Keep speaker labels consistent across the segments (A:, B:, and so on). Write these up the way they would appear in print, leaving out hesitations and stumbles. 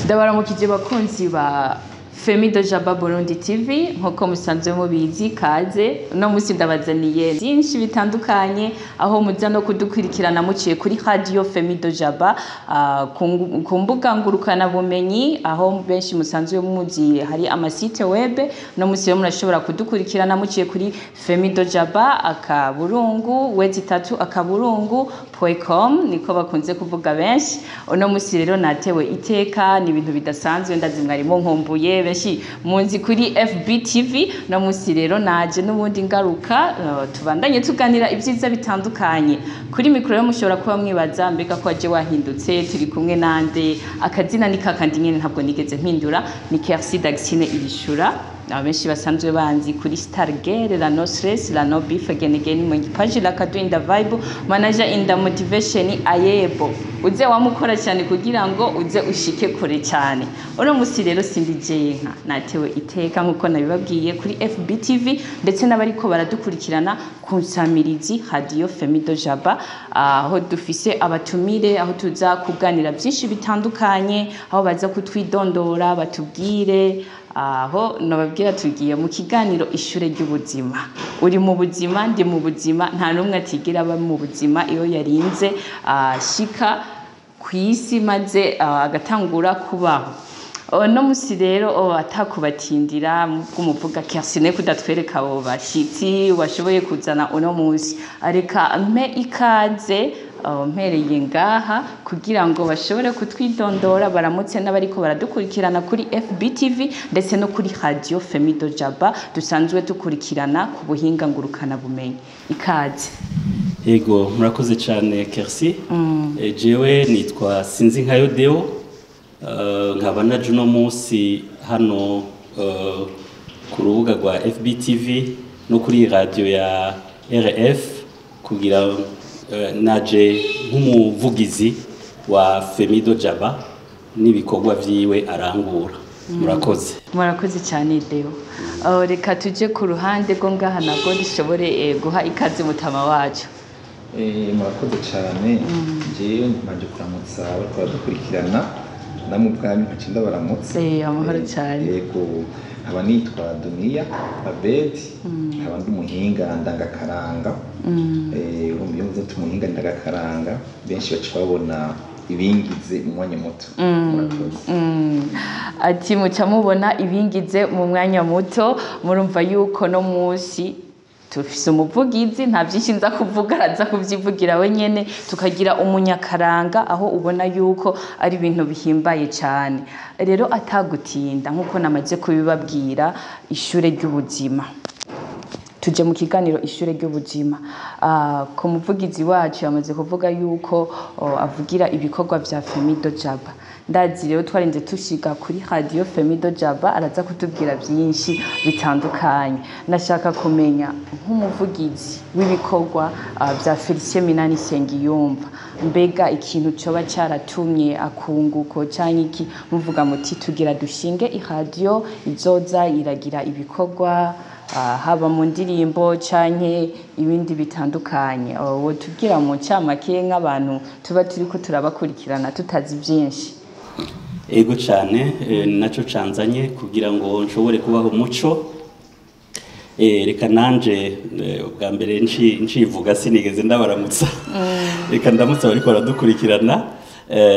A: Ndabaramukije bakunzi ba Femido Jaba Burundi TV. Nkuko musanzwe mubizi, kaze. Uno musi ndabazaniye byinshi bitandukanye, aho muza no kudukurikirana muciye kuri radio Femido Jaba, ku mbuga ngurukana bumenyi, aho benshi musanzwe muzi hari ama site web. No musi rero murashobora kudukurikirana muciye kuri Femido Jaba akaburungu wezi tatu akaburungu .com, niko bakunze kuvuga benshi. Uno musi rero natewe iteka ni ibintu bidasanzwe. Ndazi mwarimo nkumbuye, benshi munzi kuri FBTV. No musi rero naje n'ubundi ngaruka, tubandanye tuganira ibyiza bitandukanye. Kuri mikoro rero mushobora kuba mwibaza: mbega ko waje wahindutse, turi kumwe nande? Akazina ni kakandi nyene, ntabwo nigeze mpindura, ni Kersi Daxine Irishura, abenshi basanzwe banzi kuri Star Girl, la no stress, la no beef, again again, mwenye page la kadu in the vibe, manager in the motivation. Ayebo uze wamukora cyane kugira ngo uze ushike kure cyane. Uno musi rero sindi jenka, natewe iteka nkuko nabibabwiye kuri FBTV ndetse n'abariko baradukurikirana ku nsamirizi radio Femido Jaba, aho dufise abatumire, aho tuza kuganira byinshi bitandukanye, aho baza kutwidondora, batubwire. Aho nababwira, tugiye mu kiganiro Ishure ry'Ubuzima. Uri mu buzima, ndi mu buzima, nta n'umwe atigira aba mu buzima iyo yarinze ashika ku isi maze agatangura kubaho. No musi rero atakubatindira bw'umuvuga Kersine kudatwereka abo bashitsi washoboye kuzana uno musi, areka mpe ikaze, mpereye ngaha kugira ngo bashobore kutwidondora, baramutse n'abariko baradukurikirana kuri FBTV ndetse no kuri radio Femido Jaba dusanzwe dukurikirana ku buhinga ngurukana bumenyi. Ikaze.
B: Yego, murakoze cyane Kersi. Jewe nitwa Sinzi Nkayo Deo, nkaba naje uno munsi hano ku rubuga rwa FBTV no kuri radio ya RF kugira naje nk'umuvugizi wa Femido Jaba n'ibikorwa vyiwe arangura. Murakoze.
A: Murakoze cyane Deo. Reka tuje ku ruhande rwo ngaha nabwo dushobore guha ikaze mutama wacu.
C: Murakoze cyane. Jewe mbanje kuramutsa bariko baradukurikirana, namwe ubwanyu nkaca ndabaramutsa.
A: Amahoro cyane.
C: Yego, nkaba nitwa Duniya Abedi, nkaba ndi umuhinga ndangakaranga. Urumva iyo mvuze ati umuhinga ndangakaranga, benshi baca babona ibingize mu mwanya muto. Murakoze.
A: Ati muca mubona ibingize mu mwanya muto. Murumva yuko no munsi tufise umuvugizi, nta byinshi nza kuvuga, araza kubyivugira we nyene. Tukagira umunyakaranga, aho ubona yuko ari ibintu bihimbaye cyane. Rero atagutinda, nkuko namaze kubibabwira, Ishure ry'Ubuzima, tuje mu kiganiro Ishure ry'Ubuzima. Ku muvugizi wacu yamaze kuvuga yuko avugira ibikorwa vya Femido Jaba. Ndazi rero twarinze tushiga kuri radio Femido Jaba, araza kutubwira byinshi bitandukanye. Ndashaka kumenya nk'umuvugizi w'ibikorwa vya Felicien Minani Sengiyumva, mbega ikintu coba caratumye akunguko canke iki muvuga muti tugira dushinge iradiyo izoza iragira ibikorwa, haba mu ndirimbo canke ibindi bitandukanye, wotubwira mu ncamake nk'abantu tuba turiko turabakurikirana tutazi byinshi?
B: Ego cyane, naco canzanye kugira ngo nshobore kubaho umuco. Reka nanje ubwa mbere ncivuga, sinigeze ndabaramutsa. Reka ndamutse abariko baradukurikirana,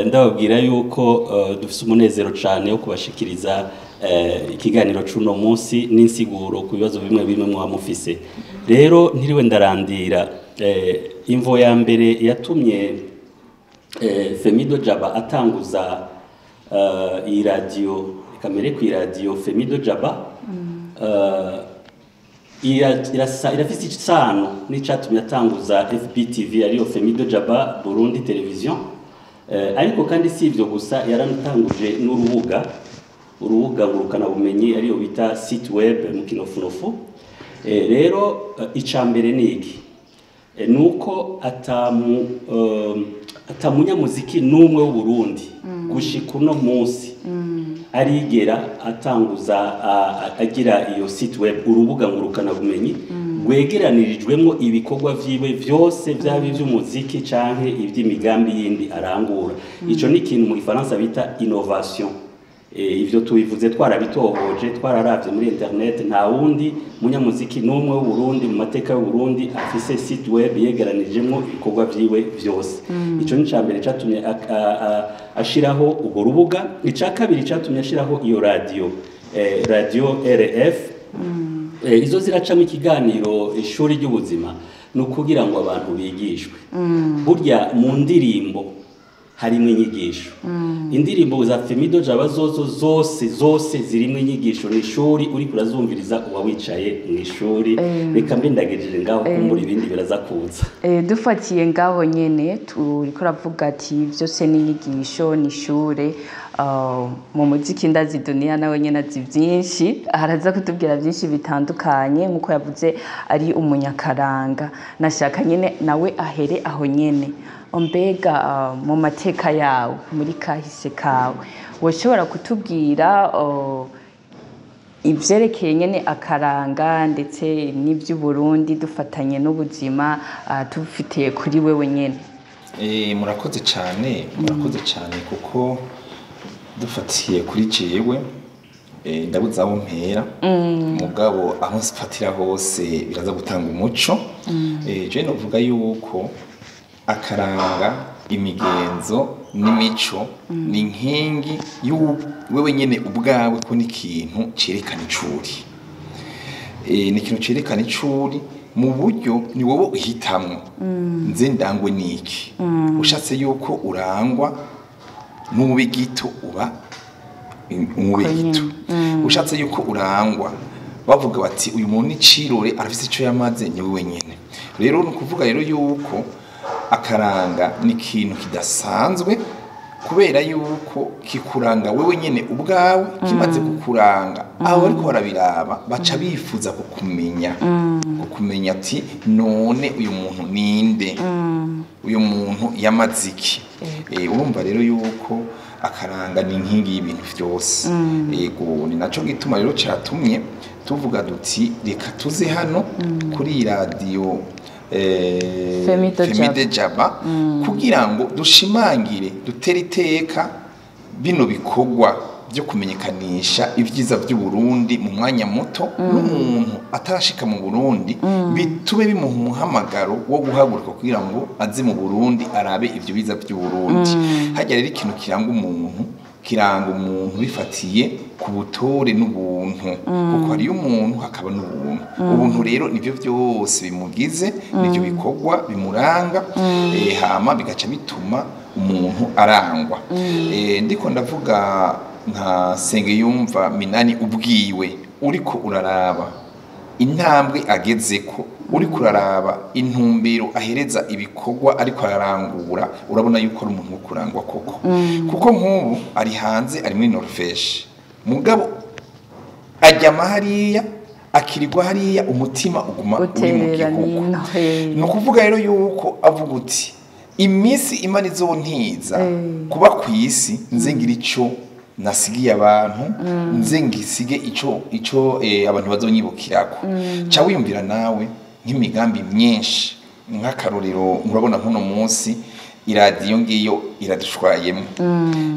B: ndababwira yuko dufise umunezero cane wo kubashikiriza ikiganiro c'uno munsi n'insiguro ku bibazo bimwe bimwe muba mufise. Rero ntiriwe ndarandira, imvo ya mbere yatumye Femido Jaba atanguza iyi radio, reka mbere ku iradiyo Femido Jaba, irafise isano n'icatumye atanguza FBTV, ariyo Femido Jaba Burundi Television. Ariko kandi si ivyo gusa, yaranatanguje n'urubuga, urubuga ngurukana bumenyi, ariyo bita site web mu kinofunofu. Rero ica mbere ni iki? Nuko atamunyamuziki n'umwe w'u Burundi gushika uno munsi arigera atanguza agira iyo site web, urubuga ngurukana bumenyi rwegeranirijwemo ibikorwa vyiwe vyose, vyaba ivy'umuziki canke ivy'imigambi yindi arangura. Ico ni ikintu mu gifaransa bita innovation. Ivyo tubivuze twarabitohoje, twararavye muri internet, nta wundi munyamuziki n'umwe w'u Burundi mu mateka y'u Burundi afise site web yegeranijemwo ibikorwa vyiwe vyose. Ico ni icambere catumye ashiraho urwo rubuga. Ica kabiri catumye ashiraho iyo radio, radio RF, izo ziracamo ikiganiro Ishuri ry'Ubuzima, ni ukugira ngo abantu bigishwe. Burya mu ndirimbo harimo inyigisho. Indirimbo za Femido Jaba zozo zose zose zirimo inyigisho, ni ishuri, uriko urazumviriza uba wicaye mu ishuri. Reka mbe ndagejeje ngaho, kumbura ibindi biraza kuza.
A: Dufatiye ngaho nyene, turiko uravuga ati byose ni inyigisho, ni ishure. Mu muziki ndazi Dunia nawe nyene azi byinshi, araza kutubwira byinshi bitandukanye. Nk'uko yavuze ari umunyakaranga, nashaka nyene nawe ahere aho nyene. Mbega mu mateka yawe, muri kahise kawe, woshobora kutubwira ivyerekeye nyene akaranga ndetse n'ivy'Uburundi dufatanye n'ubuzima, tufitiye kuri wewe nyene?
C: Murakoze cyane, murakoze cyane, kuko dufatiye kuri jewe, ndabuze aho mpera, mugabo aho mfatira hose biraza gutanga umuco. Je novuga yuko akaranga, imigenzo n'imico ni inkingi wewe nyene ubwawe, ko ni ikintu cerekana icuri. Ni ikintu cerekana icuri mu buryo ni wowe uhitamwo: nze ndangwe niki? Ushatse yuko urangwa n'ube gito, uba umube gito. Ushatse yuko urangwa bavuga bati uyu muntu ni cirore, arafise ico yamaze, ni wewe nyene. Rero ni ukuvuga rero yuko akaranga ni ikintu kidasanzwe, kubera yuko kikuranga wewe nyene ubwawe. Kimaze kukuranga, aho bariko barabiraba baca bifuza kukumenya ati none uyu muntu ninde, uyu muntu yamaze iki? Urumva rero yuko akaranga ni inkingi y'ibintu vyose. Yego, ni naco gituma rero catumye tuvuga duti reka tuze hano kuri iyi radiyo
A: Femido Jaba.
C: Femide Jaba, kugira ngo dushimangire, dutere iteka bino bikorwa byo kumenyekanisha ibyiza by'u Burundi mu mwanya muto, n'umuntu atarashika mu Burundi bitube bimuha umuhamagaro wo guhaguruka kugira ngo aze mu Burundi arabe ivyo biza by'u Burundi. Hajya rero ikintu kiranga umuntu, kiranga umuntu bifatiye ku butore n'ubuntu, kuko hariyo umuntu hakaba n'ubuntu. Ubuntu rero nibyo byose bimugize, nibyo bikorwa bimuranga, hama bigaca bituma umuntu arangwa. Ndiko ndavuga nka Sengiyumva Minani ubwiwe, uriko uraraba intambwe agezeko, uriko uraraba intumbero ahereza ibikorwa ariko ararangura, urabona yuko ari umuntu wo kurangwa koko, kuko nk'ubu ari hanze, ari muri Norvège, mugabo ajyama hariya, akirirwa hariya, umutima uguma uri mu
A: Uterera
C: gihugu.
A: nino.
C: Ni ukuvuga rero yuko avuga uti iminsi Imana izontiza kuba ku isi, nze ngira ico nasigiye abantu, nze ngisige ico abantu bazonyibukirako. Ca wiyumvira nawe nk'imigambi myinshi. Nk'akarorero, murabona nk'uno munsi iradiyo ngiyo iradushwayemo.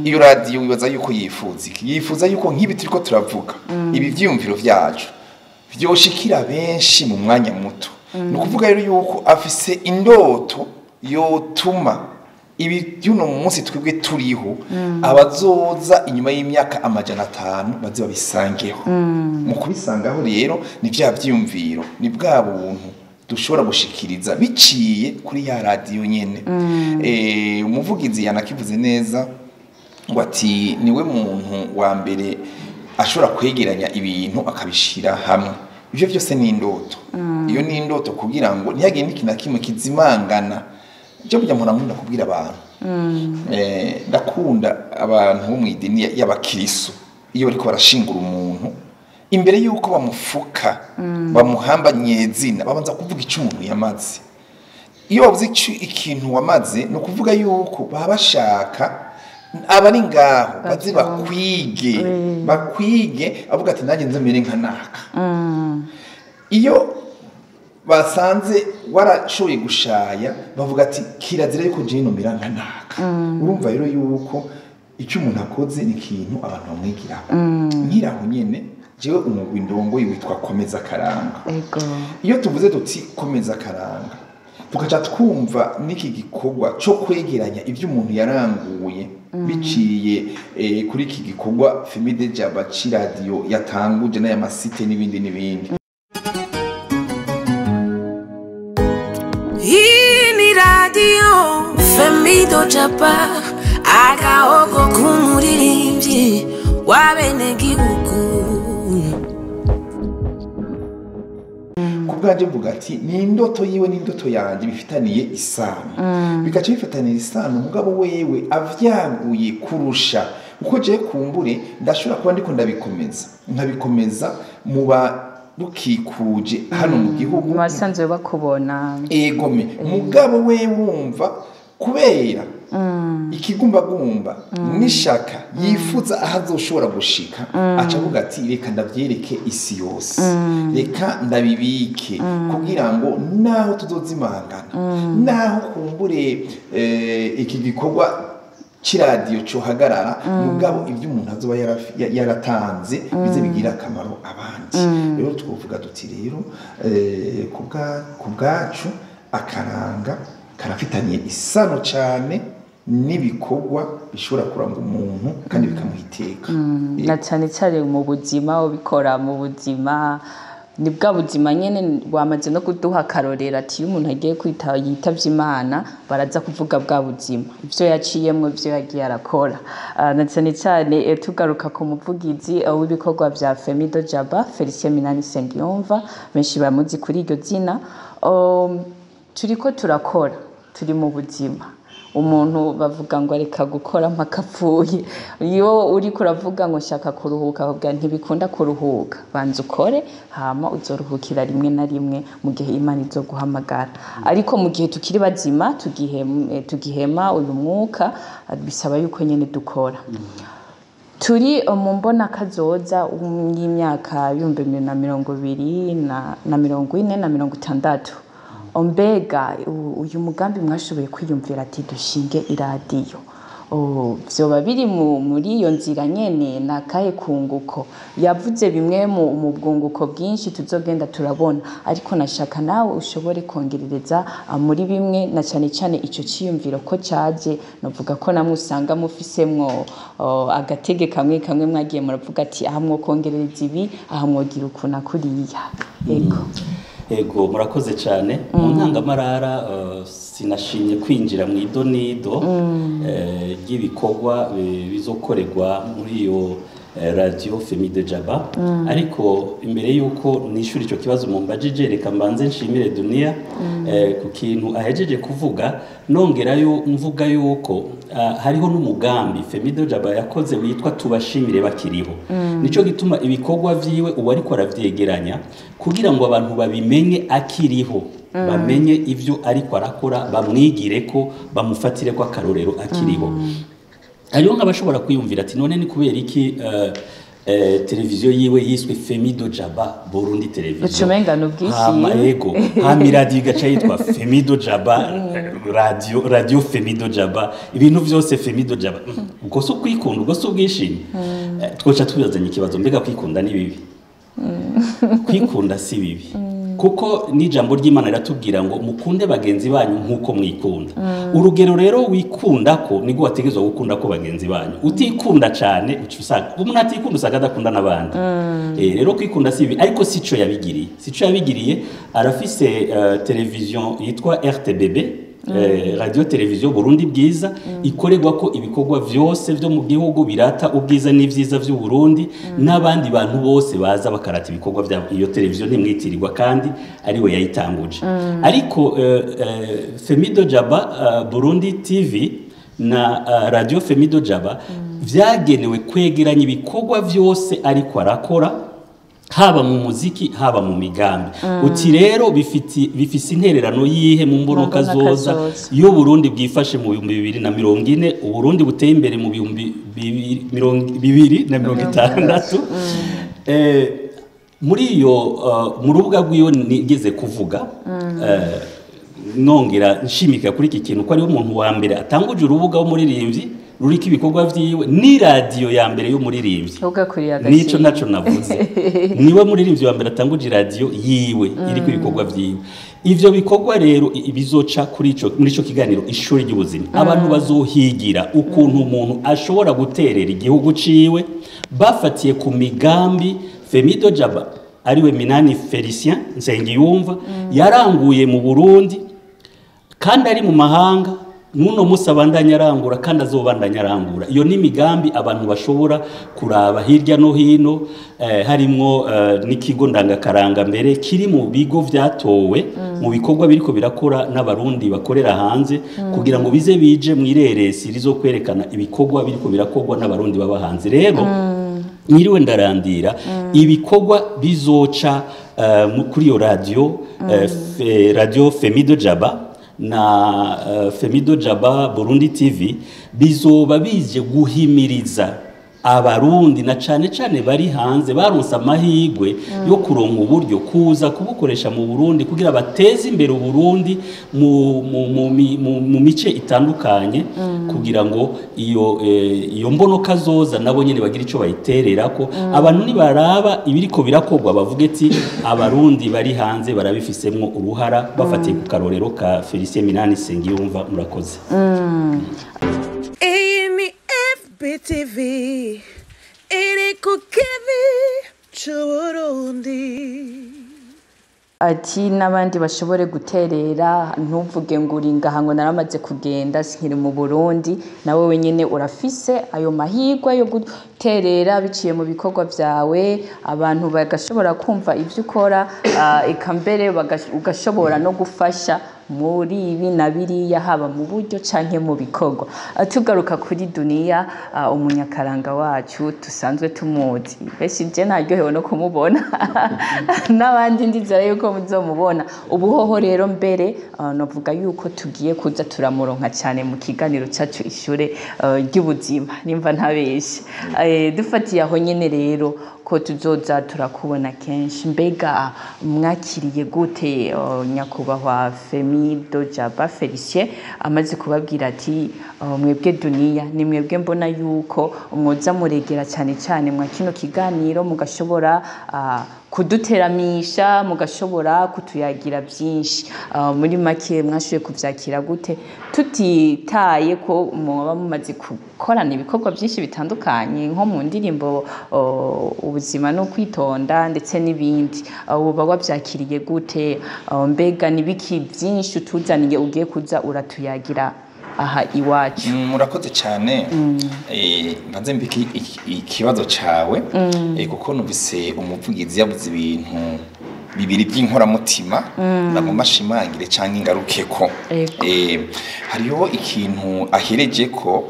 C: Iyo radiyo wibaza yuko yifuza iki? Yifuza yuko nk'ibi turiko turavuga, ibi vyiyumviro vyacu vyoshikira benshi mu mwanya muto. Ni ukuvuga rero yuko afise indoto yotuma ibi by'uno munsi twebwe turiho, abazoza inyuma y'imyaka 500 baze babisangeho. Mu kubisangaho rero ni vya vyiyumviro, ni bwa buntu dushobora gushikiriza biciye kuri ya radiyo nyene. Umuvugizi yanakivuze neza ngo ati niwe muntu wa mbere ashobora kwegeranya ibintu akabishira hamwe. Ivyo vyose ni indoto. Iyo ni indoto kugira ngo ntihagire n'ikintu na kimwe kizimangana. Cyo kujya mpora nkunda kubwira abantu, ndakunda abantu bo mu idini y'abakirisu, iyo bariko barashingura umuntu, imbere y'uko bamufuka, bamuhamba nyezina, babanza kuvuga ico umuntu yamaze. Iyo bavuze ikintu wamaze, ni ukuvuga yuko baba bashaka abari ngaho baze bakwige, avuga ati nanjye nze mere nka naka. Iyo basanze warashoboye gushaya, bavuga ati kirazira yuko jewe nomera nka naka. Urumva rero yuko Icyo umuntu akoze ni ikintu abantu bamwigiraho. Nkiraho nyene, jewe umugwi ndongoye witwa Komeza Karanga. Iyo tuvuze tuti Komeza Karanga, tugaca twumva n'iki gikorwa cyo kwegeranya ibyo umuntu yaranguye biciye kuri iki gikorwa Femide Jaba c'iradiyo yatanguje n'aya ma sites n'ibindi n'ibindi.
D: Hii ni radio Femido Jaba, agahogo k'umuririmbyi w'abenegihugu.
C: Ku bwanjye mvuga ati ni indoto yiwe n'indoto yanjye bifitaniye isano, bigaca bifataniye isano. Mugabo wewe avyaguye kurusha uko je kumbure ndashobora kuba ndiko ndabikomeza, nkabikomeza mu badukikuje hano mu gihugu,
A: mu basanzwe bakubona.
C: Egome, mugabo we wumva kubera ikigumbagumba n'ishaka yifuza aho azoshobora gushika, aca avuga ati reka ndavyereke isi yose, reka ndabibike kugira ngo naho tuzozimangana, naho kumbure iki gikorwa c'iradiyo cohagarara, mugabo ibyo umuntu azoba yaratanze bize bigira akamaro abandi. Rero twovuga duti rero ku bwacu akaranga karafitaniye isano cyane n'ibikorwa bishobora kuranga umuntu kandi bikamuha iteka.
A: Na cyane cyane mu buzima, ubikora mu buzima ni bwa buzima nyene wamaze no kuduha akarorero ati iyo umuntu agiye kwita yitavye Imana, baraza kuvuga bwa buzima, ivyo yaciyemwo, ivyo yagiye arakora. Na cyane cyane tugaruka ku muvugizi w'ibikorwa vya Femido Jaba, Felicien Minani Nsengiyumva, benshi bamuzi kuri iryo zina. Turiko turakora, turi mu buzima. Umuntu bavuga ngo areka gukora mpaka apfuye. Iyo uriko uravuga ngo nshaka kuruhuka, bakubwira ntibikunda kuruhuka, banza ukore hama uzoruhukira rimwe na rimwe mu gihe Imana izoguhamagara. Ariko mu gihe tukiri bazima, tugihema uyu mwuka, bisaba yuko nyene dukora. Turi mu mbona kazoza y'imyaka 2020 na 40 na 60. Mbega uyu mugambi mwashoboye kwiyumvira ati dushinge iradiyo, vyoba biri muri iyo nzira nyene? Na kahe kunguko? Yavuze bimwe mu bwunguko bwinshi tuzogenda turabona, ariko nashaka nawe ushobore kongerereza muri bimwe, na cyane cyane ico ciyumviro ko caje. Novuga ko namwe usanga mufisemwo agatege kamwe kamwe mwagiye muravuga ati aha mwokongerereza ibi, aha mwogira uku na kuriya. Ego.
B: Ego, murakoze cyane. Mu ntangamarara sinashimye kwinjira mu idonido ry'ibikorwa bizokorerwa muri iyo radio Femide Jaba, ariko imbere yuko nishura ico kibazo mumbajije, reka mbanze nshimire Dunia ku kintu ahejeje kuvuga, nongerayo mvuga yuko hariho n'umugambi Femido Jaba yakoze witwa Tubashimire Bakiriho. Nico gituma ibikorwa vyiwe ubu ariko aravyegeranya kugira ngo abantu babimenye akiriho, bamenye ivyo ariko arakora, bamwigire ko bamufatire ko akarorero akiriho. Hariho nk'abashobora kwiyumvira ati none ni kubera iki televiziyo yiwe yiswe Femido Jaba Burundi Televiziyo?
A: Ucumenga n'ubwishyu.
B: Hama ego, hama iradiyo igaca yitwa Femido Jaba radio, radio Femido Jaba, ibintu vyose Femido Jaba. Ubwo si ukwikunda, ubwo si ubwishimi? Twoca tubazanye ikibazo, mbega kwikunda ni bibi? Kwikunda si bibi, kuko n'ijambo ry'Imana riratubwira ngo mukunde bagenzi banyu nk'uko mwikunda. Urugero rero wikunda ko nibwo wategerezwa gukunda ko bagenzi banyu. Utikunda cyane uca usanga umuntu atikunda, usanga adakunda n'abandi. Rero kwikunda si bibi, ariko sico yabigiriye, sico yabigiriye. Arafise televiziyo yitwa RTBB, Radio Televiziyo Burundi Bwiza, ikorerwa ko ibikorwa vyose vyo mu gihugu birata ubwiza n'ivyiza vy'u Burundi, n'abandi bantu bose baza bakarata ibikorwa vya iyo televiziyo ntimwitirirwa kandi ariwe yayitanguje. Ariko Femido Jaba Burundi TV na Radio Femido Jaba vyagenewe kwegeranya ibikorwa vyose ariko arakora, haba mu muziki, haba mu migambi. Uti rero bifise intererano yihe mu mbonoka zoza
A: kazoza
B: iyo Burundi bwifashe mu 2040, Uburundi buteye imbere mu 2060? Muri iyo mu rubuga rw'iyo nigeze kuvuga, nongera nshimika kuri iki kintu ko ariwe umuntu wa mbere atanguje urubuga w'umuririmbyi. ruriko ibikorwa vyiwe, ni radiyo ya mbere y'umuririmbyi. Nico naco navuze, niwe muririmbyi wa mbere atanguje radiyo yiwe iriko ibikorwa vyiwe. Ivyo bikorwa rero bizoca kuri ico, muri ico kiganiro Ishuri ry'Ubuzima. Abantu bazohigira ukuntu umuntu ashobora guterera igihugu ciwe bafatiye ku migambi Femido Jaba, ariwe Minani Felicien Nsengiyumva, yaranguye mu Burundi kandi ari mu mahanga. Nuno musi abandanya arangura kandi azobandanya arangura. Iyo ni migambi abantu bashobora kuraba hirya no hino, harimwo n'ikigo ndangakaranga mbere kiri mu bigo vyatowe mu bikorwa biriko birakora n'abarundi bakorera hanze, kugira ngo bize bije mu ireresi rizokwerekana ibikorwa biriko birakorwa n'abarundi baba hanze. Rero nyiriwe ndarandira ibikorwa bizoca kuri iyo radio, radio Femido Jaba na Femido Jaba Burundi TV, bizoba bije guhimiriza abarundi na cane cane bari hanze baronse amahigwe yo kuronka uburyo kuza kubukoresha mu Burundi kugira bateze imbere Uburundi mu mice itandukanye, kugira ngo iyo mbono kazoza nabo nyene bagira ico bayitererako. Abantu nibaraba ibiriko birakorwa bavuge ati abarundi bari hanze barabifisemwo uruhara, bafatiye ku karorero ka Felicien Minani Nsengiyumva. Murakoze.
D: FBTV iri ku kivi c'Uburundi.
A: Ati n'abandi bashobore guterera, ntuvuge ngo uri ngaha ngo naramaze kugenda sinkiri mu Burundi. Nawe wenyene urafise ayo mahirwe yo guterera biciye mu bikorwa vyawe, abantu bagashobora kumva ivyo ukora, eka mbere ugashobora no gufasha muri ibi na biriya, haba mu buryo canke mu bikorwa. Tugaruka kuri Duniya, umunyakaranga wacu dusanzwe tumuzi, benshi je naryohewe no kumubona n'abandi ndizera yuko muzomubona. Ubuhoho rero mbere novuga yuko tugiye kuza turamuronka cyane mu kiganiro cacu Ishure ry'Ubuzima, nimva ntabeshe. Dufatiye aho nyene rero ko tuzoza turakubona kenshi, mbega mwakiriye gute nyakubahwa Femido Jaba Felicien amaze kubabwira ati mwebwe Duniya ni mwebwe mbona yuko mwoza muregera cyane cyane mwa kino kiganiro, mugashobora kuduteramisha, mugashobora kutuyagira byinshi. Muri make mwashoboye kuvyakira gute, tutitaye ko muba mumaze gukorana ibikorwa byinshi bitandukanye nko mu ndirimbo Ubuzima no Kwitonda ndetse n'ibindi? Uba wabyakiriye gute? Mbega nibiki byinshi utuzaniye ugiye kuza uratuyagira aha iwacu?
C: Murakoze cyane. Mbanze mbiki ikibazo cawe, kuko numvise umuvugizi yavuze ibintu bibiri by'inkoramutima nagomba ashimangire canke ingaruke ko. Hariho ikintu ahereje ko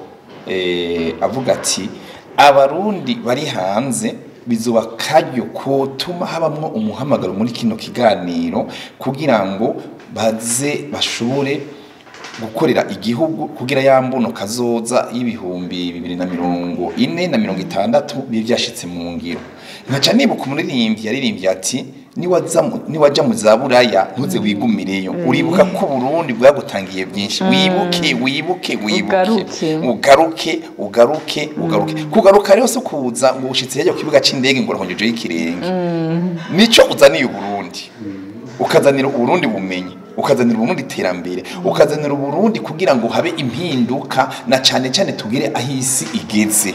C: avuga ati abarundi bari hanze bizoba karyo kotuma habamwo umuhamagaro muri kino kiganiro kugira ngo baze bashobore gukorera igihugu, kugira ya mbono kazoza y'2040 na 60 bibe byashitse mu ngiro. Nkaca nibuka umuririmbyi yaririmbye ati niwaja mu za Buraya ntuze wigumireyo, uribuka ko Burundi bwagutangiye byinshi, wibuke wibuke wibuke, ugaruke ugaruke ugaruke. Kugaruka rero so kuza ngo ushitse yajya ku kibuga c'indege ngo urahonjeje y'ikirenge, nico uzaniye Uburundi. Ukazanira Uburundi bumenyi, ukazanira Uburundi iterambere, ukazanira Uburundi kugira ngo habe impinduka na cane cane tugire aho isi igeze.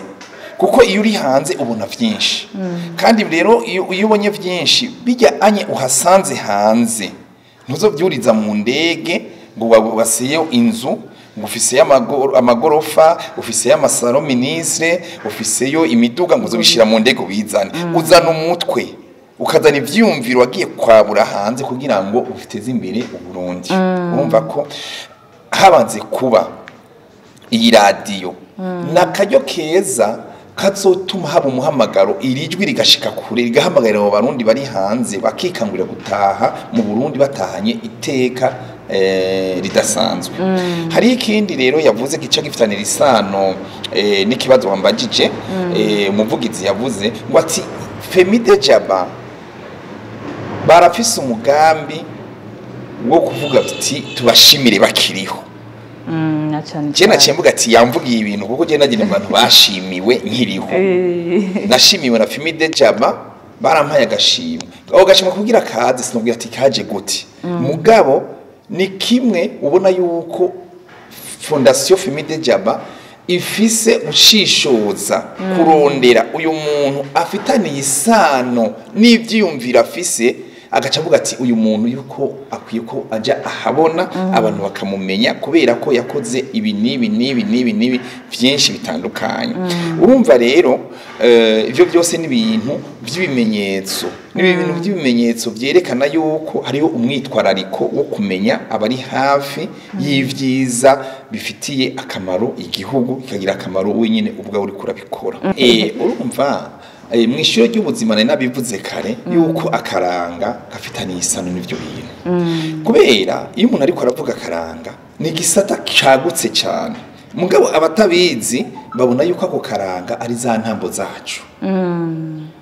C: Kuko iyo uri hanze ubona vyinshi, kandi rero iyo ubonye vyinshi bijya anye uhasanze hanze, ntuzovyuriza mu ndege ngo wasiyeyo inzu, ngo ufiseyo amagorofa, ufiseyo amasaro ministre, ufiseyo imiduga, ngo uzobishira mu ndege ubizane. Uzana umutwe, ukazana ivyumviro wagiye kwabura hanze kugira ngo ufiteze imbere Uburundi. Urumva ko habanze kuba iyi radiyo nakaryo keza kazotuma haba umuhamagaro, irijwi rigashika kure, rigahamagarira abo barundi bari hanze bakikangurira gutaha mu Burundi batahanye iteka ridasanzwe. Hari ikindi rero yavuze gica gifitanira isano n'ikibazo wambajije. Umuvugizi yavuze ngo ati Femido Jaba barafise umugambi wo kuvuga ati tubashimire bakiriho.
A: Na cane.
C: Je naciye mvuga ati yamvugiye ibintu, kuko je nagira abantu bashimiwe nkiriho. Nashimiwe na Fimide Jaba, barampaye agashimwe. Ako gashimwe kugira kaze, sinubwira ati kaje gute, mugabo ni kimwe ubona yuko Fondation Fimide Jaba ifise gushishoza kurondera uyu muntu afitaniye isano n'ivyiyumviro afise, agaca avuga ati uyu muntu yuko akwiye ko aja ahabona, abantu bakamumenya kubera ko yakoze ibi n'ibi n'ibi n'ibi n'ibi byinshi bitandukanye. Urumva rero, ivyo byose ni ibintu by'ibimenyetso, ni ibintu by'ibimenyetso byerekana yuko hariho umwitwarariko wo kumenya abari hafi y'ivyiza bifitiye akamaro igihugu, bikagira akamaro wenyine ubwawe uriko urabikora. Urumva, mu ishure ry'ubuzima nari nabivuze kare yuko akaranga gafitaniye isano n'ivyo bintu, kubera iyo umuntu ariko aravuga akaranga ni igisata cagutse cyane, mugabo abatabizi babona yuko ako karanga ari za ntambo zacu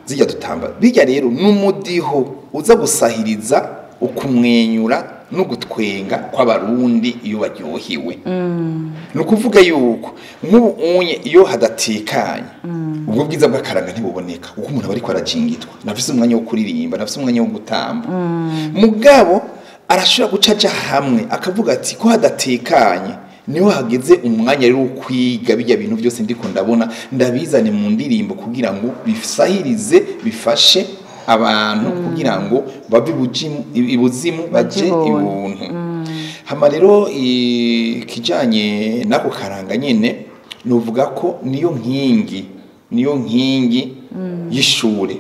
C: zijya dutamba. Bijya rero n'umudiho uza gusahiriza ukumwenyura no gutwenga kw'Abarundi iyo baryohewe. Ni ukuvuga yuko nk'ubu unye iyo hadatekanye, ubwo bwiza bw'akaranga ntibuboneka, kuko umuntu aba ariko arajingitwa, nafise umwanya wo kuririmba, nafise umwanya wo gutamba. Mugabo arashobora guca aja hamwe akavuga ati ko hadatekanye, niho hageze umwanya rero wo kwiga bijya bintu byose ndiko ndabona, ndabizane mu ndirimbo kugira ngo bisahirize, bifashe abantu kugira ngo bave ibuzimu baje
A: ibuntu.
C: Ibuntu. Hama rero ikijanye n'ako karanga nyene, nuvuga ko niyo nkingi y'ishure,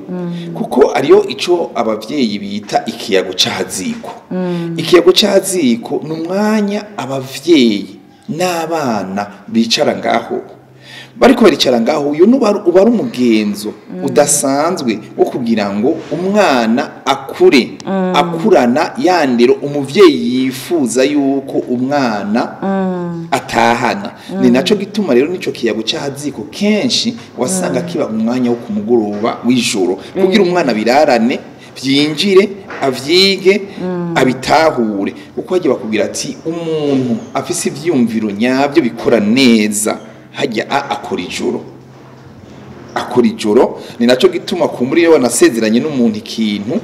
C: kuko ariyo ico abavyeyi bita ikiyago c'ahaziko. Ikiyago c'ahaziko ni umwanya abavyeyi n'abana bicara ngaho, bariko baricara ngaho. Uyu uba ari umugenzo udasanzwe wo kugira ngo umwana akure akurana yandero umuvyeyi yifuza yuko umwana atahana. Ni naco gituma rero nico kiyago c'ahaziko kenshi wasanga kiba umwanya wo ku mugoroba w'ijoro, kugira umwana birarane, byinjire, avyige, abitahure, kuko hagiye bakubwira ati umuntu afise ivyiyumviro nyabyo bikora neza hajya akora ijoro, akora ijoro. Ni naco gituma kumbura iyo wanasezeranye n'umuntu ikintu,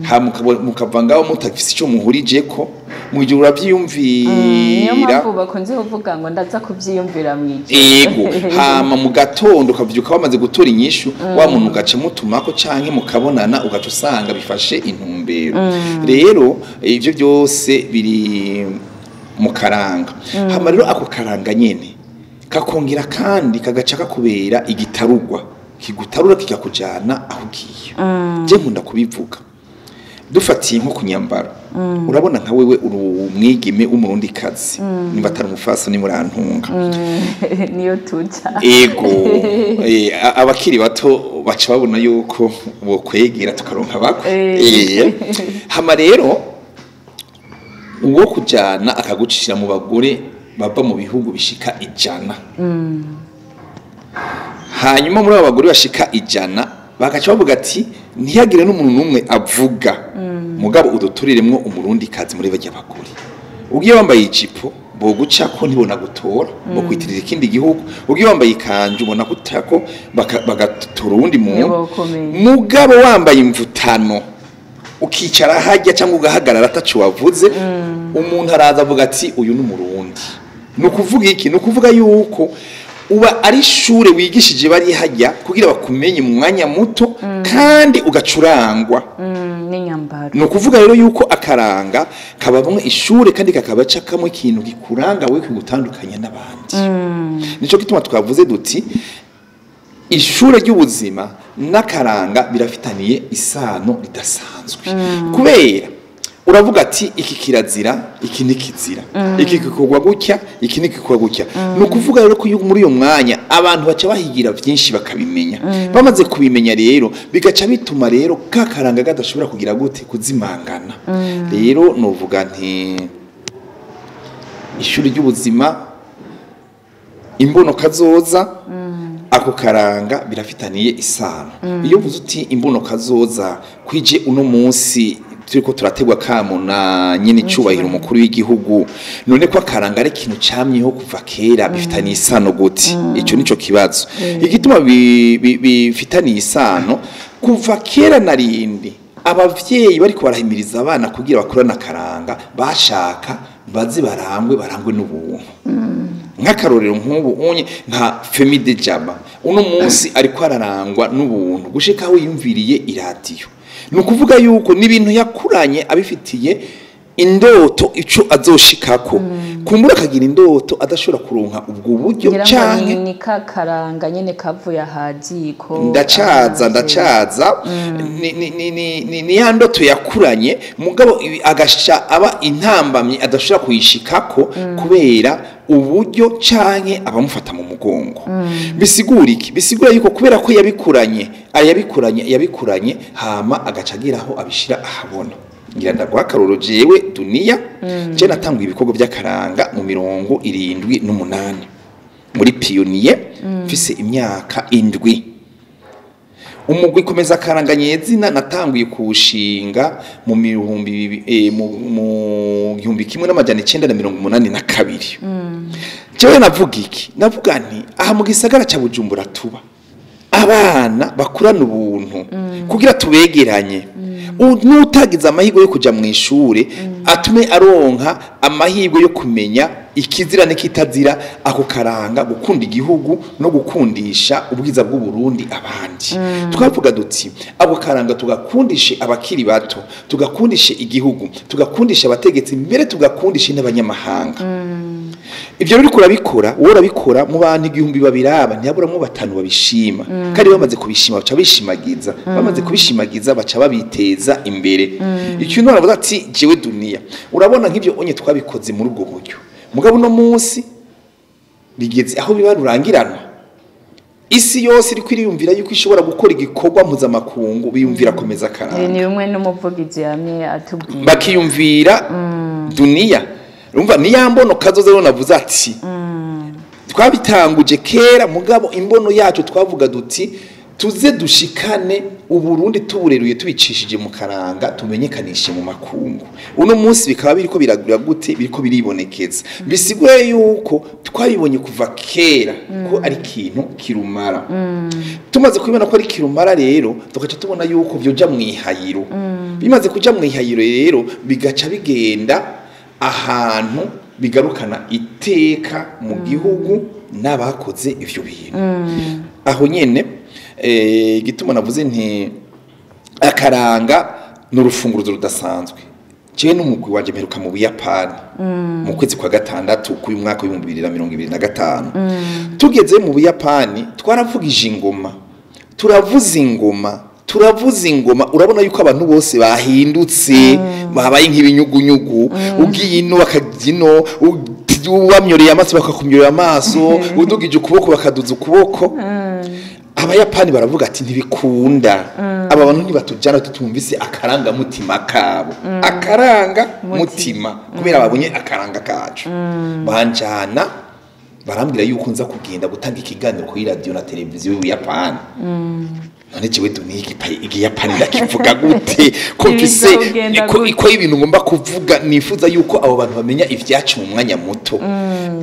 C: hama mukava ngaho mutafise ico muhurijeko, mu gihe
A: Niyo
C: uravyiyumvira.
A: mpamvu bakunze kuvuga ngo ndaza kuvyiyumvira mw'ijoro.
C: Ego, hama mu gatondo ukavyuka wamaze gutora inyishu, wa muntu ugaca mutumako canke mukabonana, ugaca usanga bifashe intumbero. Rero ivyo byose biri mu karanga. Hama rero ako karanga nyene kakongera kandi kagaca kakubera igitarugwa kigutarura, kikakujana aho ugiye. Je nkunda kubivuga dufatiye nko kunyambaro. Urabona nka wewe uri umwigeme w'Umurundi kazi, nimba atari umufasoni murantunga.
A: Niyo tuja.
C: Ego, abakiri bato baca babona yuko bokwegera tukaronka bakwe. Hama rero uwo kujana akagucishira mu bagore bava mu bihugu bishika 100, hanyuma muri abo bagore bashika 100 bagaca bavuga ati ntihagire n'umuntu n'umwe avuga, mugabo uduturiremwo Umurundi kazi muri barya bagore. Ugiye wambaye ijipo bogucako, ntibona gutora, bokwitirira ikindi gihugu. Ugiye wambaye ikanju ubona gutako, bagatora uwundi muntu.
A: Ntibokumenya.
C: Mugabo wambaye imvutano ukicara hajya cyangwa ugahagarara ataco wavuze, umuntu araza avuga ati uyu ni Umurundi. Ni ukuvuga iki? Ni ukuvuga yuko uba ari ishure wigishije bari hajya kugira bakumenye mu mwanya muto kandi ugacurangwa
A: N'inyambaro.
C: Ni ukuvuga rero yuko akaranga kabamwe ishure kandi kakaba kamwe ikintu gikuranga we, kigutandukanya n'abandi. Nico gituma twavuze duti ishure ry'ubuzima n'akaranga birafitaniye isano ridasanzwe, kubera uravuga ati iki kirazira, iki ntikizira, iki gikorwa gutya, iki ntigikorwa gutya. Ni ukuvuga rero ko iyo muri uyo mwanya abantu baca bahigira byinshi bakabimenya. Bamaze kubimenya rero bigaca bituma rero ka karanga kadashobora kugira gute, kuzimangana. Rero nuvuga nti ishuri ry'ubuzima, imbono kazoza, ako karanga birafitaniye isano. Iyo uvuze uti imbono kazoza kwije uno munsi Turiko turategwa kamo na nyene icubahiro umukuru w'igihugu, none ko akaranga ari ikintu camyeho kuva kera, bifitanye isano gute? Ico nico kibazo. Igituma bifitaniye isano, kuva kera narindi abavyeyi bariko barahimiriza abana kugira bakurane akaranga, bashaka baze barangwe n'ubuntu. Nk'akarorero, nk'ubu unye nka Femi de Jaba uno munsi ariko ararangwa n'ubuntu gushika aho yiyumviriye iradiyo. Ni ukuvuga yuko n'ibintu yakuranye abifitiye indoto ico azoshikako, kumbura akagira indoto adashobora kuronka ubwo buryo
A: Ngira ngo
C: canke
A: ni ka karanga nyene kavuye ahaziko.
C: Ndacaza, ndacaza. Ni ya ndoto yakuranye, mugabo agasha aba intambamyi adashobora kuyishikako kubera uburyo canke abamufata mu mugongo. Bisigura iki? Bisigura yuko kubera ko yabikuranye, yabikuranye, hama agaca agira aho abishira ahabona. Ngira ndaguha akarorero, jewe Duniya, je natanguye ibikorwa by'akaranga mu 78 muri pionnier, mfise imyaka 7. Umugwi Komeza Akaranga nyezina natanguye kuwushinga mu mu 1982. Jewe navuga iki? Navuga nti aha mu gisagara ca Bujumbura tuba abana bakurana ubuntu, kugira tubegeranye, n'utagize amahirwe yo kuja mu ishure atume aronka amahirwe yo kumenya ikizira n'ikitazira, ako karanga, gukunda igihugu no gukundisha ubwiza bw'u Burundi abandi. Twavuga duti ako karanga tugakundishe abakiri bato, tugakundishe igihugu, tugakundishe abategetsi, mbere tugakundishe n'abanyamahanga. Ibyo rero urabikora, wowe urabikora mu bantu 1000 babiraba, ntihaburamwo 5 babishima. Kandi bamaze kubishima baca bishimagiza, bamaze kubishimagiza baca babiteza imbere. Ikintu baravuga ati jewe Duniya, urabona nk'ibyo onye twabikoze muri ubwo buryo, mugabo uno munsi bigeze aho biba rurangiranwa. Isi yose iriko iriyumvira yuko ishobora gukora igikorwa mpuzamakungu, biyumvira Komeza Akaranga.
A: Ni bimwe n'umuvugizi yamye atubwira.
C: Bakiyumvira Duniya. Urumva ni ya mbono kazoza rero navuze ati twabitanguje kera, mugabo imbono yacu twavuga duti tuze dushikane Uburundi tubureruye tubicishije mu karanga, tumenyekanishe mu makungu. Uno munsi bikaba biriko biragura gute? Biriko biribonekeza. Bisigura yuko twabibonye kuva kera ko ari ikintu kirumara. Tumaze kubibona ko ari kirumara rero, tugaca tubona yuko vyoja mu ihayiro. Bimaze kuja mu ihayiro rero, bigaca bigenda ahantu bigarukana iteka mu gihugu n'abakoze ivyo bintu. Aho nyene igituma navuze nti akaranga n'urufunguruzo rudasanzwe. Jewe n'umugwi wanje mperuka mu Buyapani mu kwezi kwa gatandatu k'uyu mwaka w'ibihumbi bibiri na mirongo ibiri na gatanu. Tugeze mu Buyapani twaravugije ingoma, turavuza ingoma, turavuza ingoma, urabona yuko abantu bose bahindutse, babaye nk'ibinyugunyugu. Ugiye ino bakajya ino, wamyoreye amaso bakakumyorera amaso, udugije ukuboko bakaduza ukuboko. Abayapani baravuga ati ntibikunda, aba bantu ntibatujyana tutumvise akarangamutima kabo, akaranga mutima, kubera babonye akaranga kacu. Banjana barambwira yuko nza kugenda gutanga ikiganiro kuri radio na televiziyo y'Ubuyapani. None jewe Duniya igiyapani ndakivuga gute ko mfise
A: Bizogenda
C: ko
A: gute?
C: ko ibintu ngomba kuvuga, nifuza yuko abo bantu bamenya ivyacu mu mwanya muto,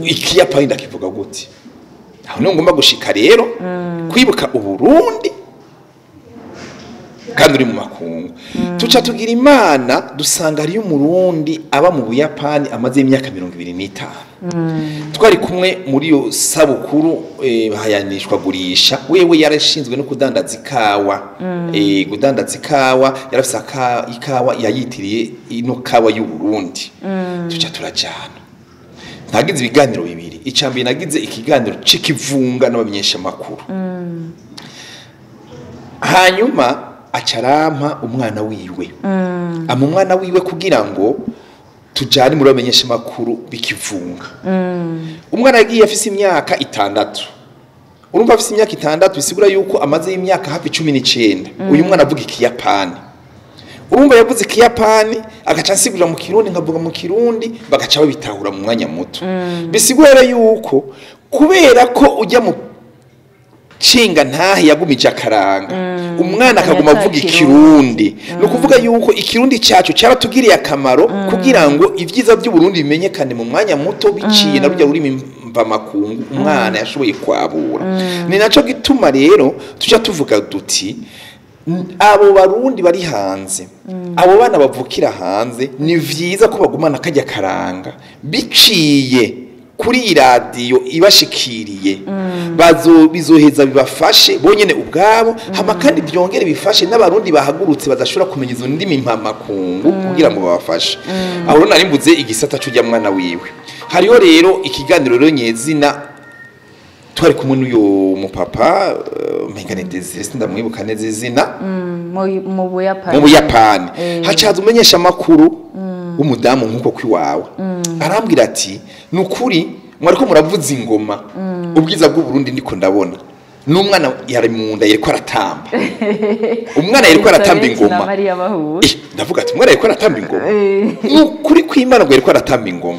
C: ikiyapani ndakivuga gute? Aho niho ngomba gushika rero, kwibuka Uburundi kandi uri mu makungu. Tuca tugira Imana dusanga hariyo Umurundi aba mu Buyapani amaze imyaka 25. Twari kumwe muri iyo sabukuru, bahayanishwa gurisha. Wewe yarashinzwe no kudandaza ikawa, kudandaza ikawa, yarafise ikawa yayitiriye ino kawa y'u Burundi. Tuca turajana, nagize ibiganiro bibiri. Icambere nagize ikiganiro c'ikivunga n'abamenyesha makuru, hanyuma acarampa umwana wiwe, ama umwana wiwe kugira ngo tujane muri bamenyesha makuru bikivunga. Umwana yagiye afise imyaka 6. Urumva afise imyaka 6, bisigura yuko amaze imyaka hafi 19 uyu mwana avuga ikiyapani. Urumva yavuze ikiyapani agaca ansigurira mu Kirundi, nkavuga mu Kirundi, bagaca babitahura mu mwanya muto. Bisigura rero yuko kubera ko ujya mu nshinga ntahe yagumije akaranga. Umwana akaguma avuga ikirundi. Ni ukuvuga yuko ikirundi cyacu cyaratugiriye akamaro kugira ngo ibyiza by'Uburundi bimenyekane mu mwanya muto biciye na rujya rurimi mvamakungu umwana yashoboye kwabura. Ni naco gituma rero tuja tuvuga duti abo barundi bari hanze, abo bana bavukira hanze, ni vyiza ko bagumana kajya karanga biciye kuri iyi radiyo ibashikiriye, bizoheza bibafashe bonyene ubwabo, hama kandi byongere bifashe n'abarundi bahagurutse badashobora kumenya izo ndimi mpamakungu kugira ngo babafashe. Aho rero nari mbuze igisata c'urya mwana wiwe. Hariho rero ikiganiro rero nyezina twari kumwe n'uyu mupapa, umenga ni Desire, sindamwibuka neza izina,
A: mu Buyapani.
C: Mu Buyapani hacaza umenyesha amakuru w'umudamu nk'uko kwiwawe, arambwira ati nukuri mwariko muravuza ingoma, ubwiza bw'Uburundi ndiko ndabona n'umwana yari mu nda yariko aratamba, umwana yariko aratamba ingoma.
A: Mariya bahuye.
C: Ndavuga ati umwana yariko aratamba ingoma, nukuri kw'Imana ngo yariko aratamba ingoma,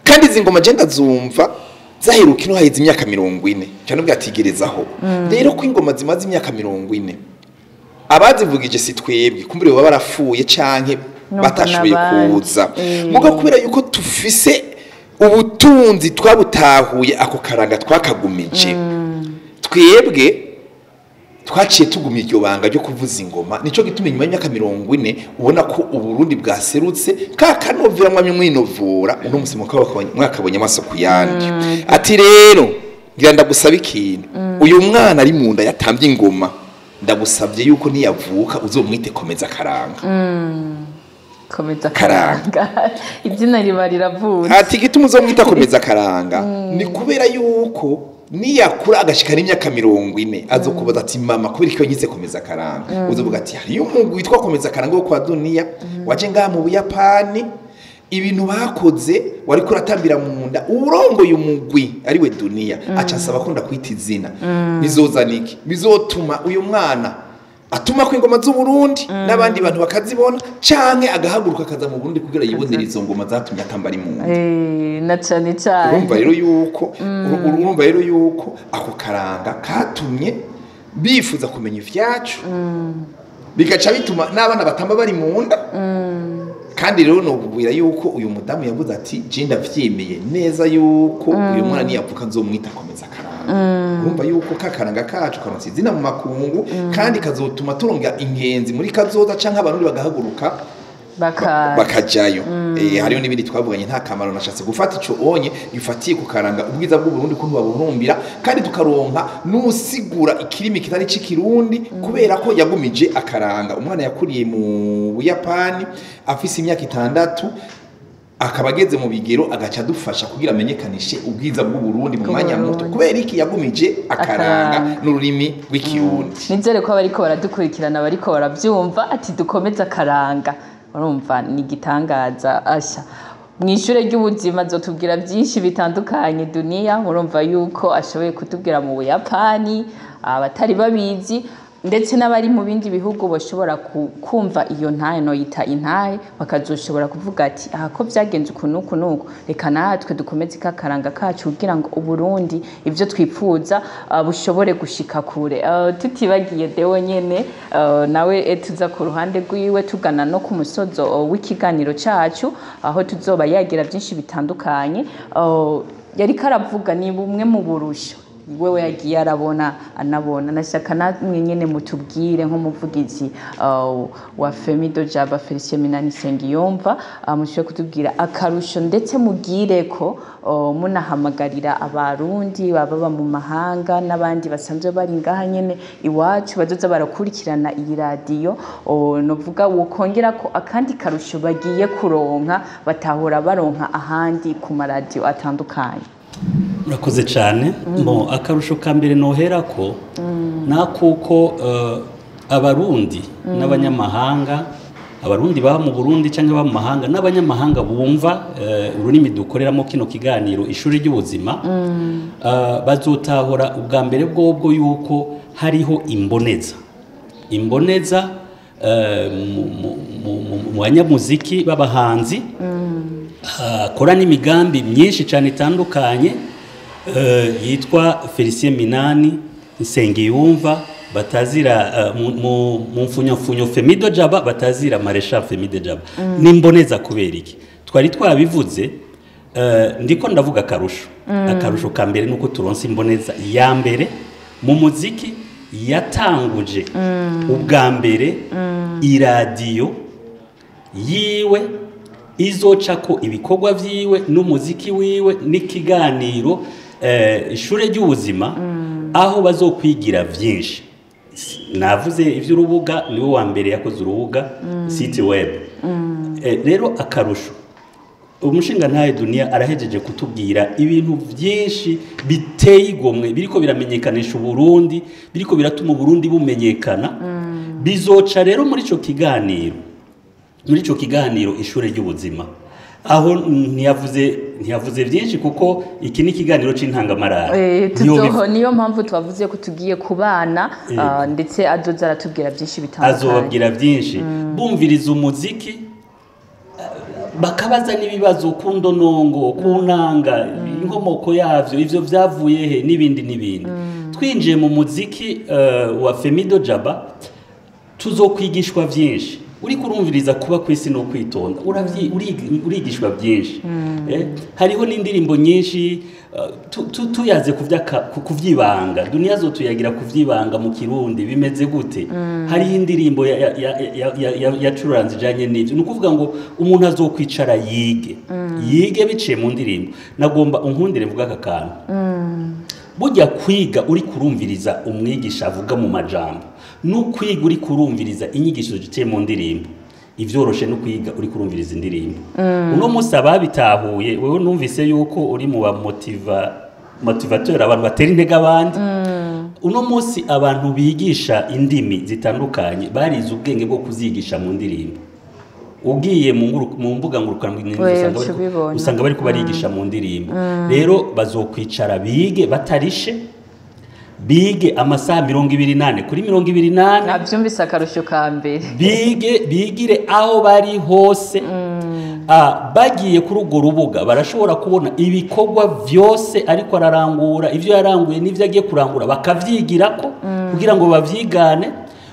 C: kandi izi ngoma je ndazumva zaheruka ino haheze imyaka 40, cyane ubwo atigerezaho rero ko ingoma zimaze imyaka 40 abazivugije si twebwe, kumbure baba barafuye canke batashoboye kuza, muga kubera yuko tufise ubutunzi twabutahuye ako karanga twakagumije, twebwe twaciye tugumya iryo banga ryo kuvuza ingoma. Nico gituma inyuma y'imyaka 40 ubona ko Uburundi bwaserutse ka kanovera mwamye mwinovora, uno musi mwakabonye amaso kuyandi. Ati rero ngira ndagusaba ikintu, uyu mwana ari mu nda yatambye ingoma, ndagusabye yuko niyavuka uzomwite Komeza Karanga.
A: Komeza Karanga, izina riba riravutse.
C: Ati gituma uzomwita Komeza Karanga ni kubera yuko niyakura agashikana imyaka 40 azokubaza ati mama kubera iki wanyise Komeza Karanga, uzovuga ati hariyo umugwi witwa Komeza Karanga wo kwa Duniya waje ngaha mu Buyapani, ibintu bakoze wariko uratambira mu nda, urongoye umugwi ariwe Duniya aca asaba ko ndakwita izina, bizozana iki? Bizotuma uyu mwana atuma ko ingoma z'Uburundi n'abandi bantu bakazibona, canke agahaguruka akaza mu Burundi kugira yibonere izo ngoma zatumye atamba ari mu nda.
A: Na cane cane
C: urumva rero yuko ako karanga katumye bifuza kumenya ivyacu, bigaca bituma n'abana batamba bari mu nda. Kandi rero nobwira yuko uyu mudamu yavuze ati je ndavyemeye neza yuko uyu mwana niyavuka nzomwita Komeza Karanga. Urumva yuko kakaranga kacu karonse izina mu makungu, kandi kazotuma turonga ingenzi muri kazoza canke abarundi bagahaguruka bakajayo. Hariyo n'ibindi twavuganye nta kamaro nashatse gufata ico onye gifatiye ku karanga ubwiza bw'Uburundi kuntu baburumbira, kandi tukaronka n'usigura ikirimi kitari c'ikirundi kubera ko yagumije akaranga. Umwana yakuriye mu Buyapani afise imyaka 6 akaba ageze mu bigero agaca adufasha kugira amenyekanishe ubwiza bw'Uburundi mu mwanya muto, kubera iki yagumije akaranga n'ururimi rw'ikirundi.
A: Nizere ko abariko baradukurikirana bariko baravyumva ati dukomeze akaranga. Urumva ni igitangaza asha mu ishure ry'ubuzima zotubwira byinshi bitandukanye Duniya. Urumva yuko ashoboye kutubwira mu Buyapani abatari babizi ndetse n'abari mu bindi bihugu bashobora kumva iyo ntahe no yita intahe, bakazoshobora kuvuga ati aha ko byagenze uku n'uku n'uku, reka natwe dukomeze kakaranga kacu kugira ngo Uburundi ivyo twipfuza bushobore gushika kure. Tutibagiye dewe nyene, nawe tuza ku ruhande rwiwe tugana no ku musozo w'ikiganiro cacu aho tuzoba yagira byinshi bitandukanye. Yariko aravuga ni bumwe mu burusho wewe yagiye arabona anabona, nashaka namwe nyene mutubwire nk'umuvugizi wa Femido Jaba Felicien Minani Nsengiyumva, mushobore kutubwira akarusho ndetse mugire ko munahamagarira abarundi baba mu mahanga n'abandi basanzwe bari ngaha nyene iwacu bazoza barakurikirana iyi radiyo, novuga wokongera ko akandi karusho bagiye kuronka batahora baronka ahandi ku maradiyo atandukanye.
B: Murakoze cyane. Bon, akarusho ka mbere nohera ko nakuko abarundi n'abanyamahanga, abarundi baba mu Burundi cyangwa baba mu mahanga n'abanyamahanga bumva ururimi dukoreramo kino kiganiro ishuri ry'ubuzima, bazotahora ubwa mbere bwobwo yuko hariho imboneza mu banyamuziki b'abahanzi akora n'imigambi myinshi cyane itandukanye, yitwa Felicien Minani Nsengiyumva Batazira mu mfunyamfunyo Femido Jaba, batazira Maréchal Femido Jaba. Nimboneza kubera iki? Twari twabivuze, ndiko ndavuga akarusho. Akarusho ka mbere nuko turonse imboneza ya mbere mu muziki yatanguje ubwa mbere iradiyo yiwe izocako ibikorwa vyiwe n'umuziki wiwe n'ikiganiro ishure ry'ubuzima, aho bazokwigira vyinshi. Navuze ivy'urubuga, niwe wa mbere yakoze urubuga site web. Rero akarusho, umushinga ntaye Dunia arahejeje kutubwira ibintu byinshi biteye igomwe biriko biramenyekanisha Uburundi, biriko biratuma Uburundi bumenyekana. Bizoca rero muri ico kiganiro, ishure ry'ubuzima, aho ntiyavuze byinshi kuko iki ni ikiganiro c'intangamarara.
A: Niyo mpamvu twavuze ko tugiye kubana, ndetse azoza aratubwira byinshi bitandukanye,
B: azobabwira byinshi. Bumviriza umuziki, bakabaza n'ibibazo ku ndonongo, ku nanga, inkomoko yavyo, ivyo vyavuye he, n'ibindi n'ibindi. Twinjiye mu muziki wa Femido Jaba, tuzokwigishwa byinshi. Uri kurumviriza kuba kwisi no kwitonda, urigishwa byinshi. Hariho n'indirimbo nyinshi tuyaze kuvyibanga. Dunia zo tuyagira kuvyibanga mu Kirundi bimeze gute? Hariho indirimbo yacuranze ijanye n'ivyo. Ni ukuvuga ngo umuntu azokwicara yige, yige biciye mu ndirimbo. Nagomba unkundire mvuga aka kantu. Burya kwiga uri kurumviriza umwigisha avuga mu majambo, no kwiga uri kurumviriza inyigisho ziciye mu ndirimbo, ivyoroshe no kwiga uri kurumviriza indirimbo. Uno munsi ababitahuye, wewe numvise yuko uri mu ba motivateur, abantu batera intege abandi. Uno munsi abantu bigisha indimi zitandukanye barize ubwenge bwo kuzigisha mu ndirimbo. Ugiye mu mbuga ngurukanabumenyi usanga bari kubarigisha mu ndirimbo. Rero bazokwicara bige batarishe, bige amasaha 24 kuri 24.
A: Navyumvise akarusho ka mbere.
B: Bige bigire aho bari hose. Bagiye kuri urwo rubuga barashobora kubona ibikorwa vyose ariko ararangura, ivyo yaranguye n'ivyo agiye kurangura bakavyigirako kugira ngo bavyigane.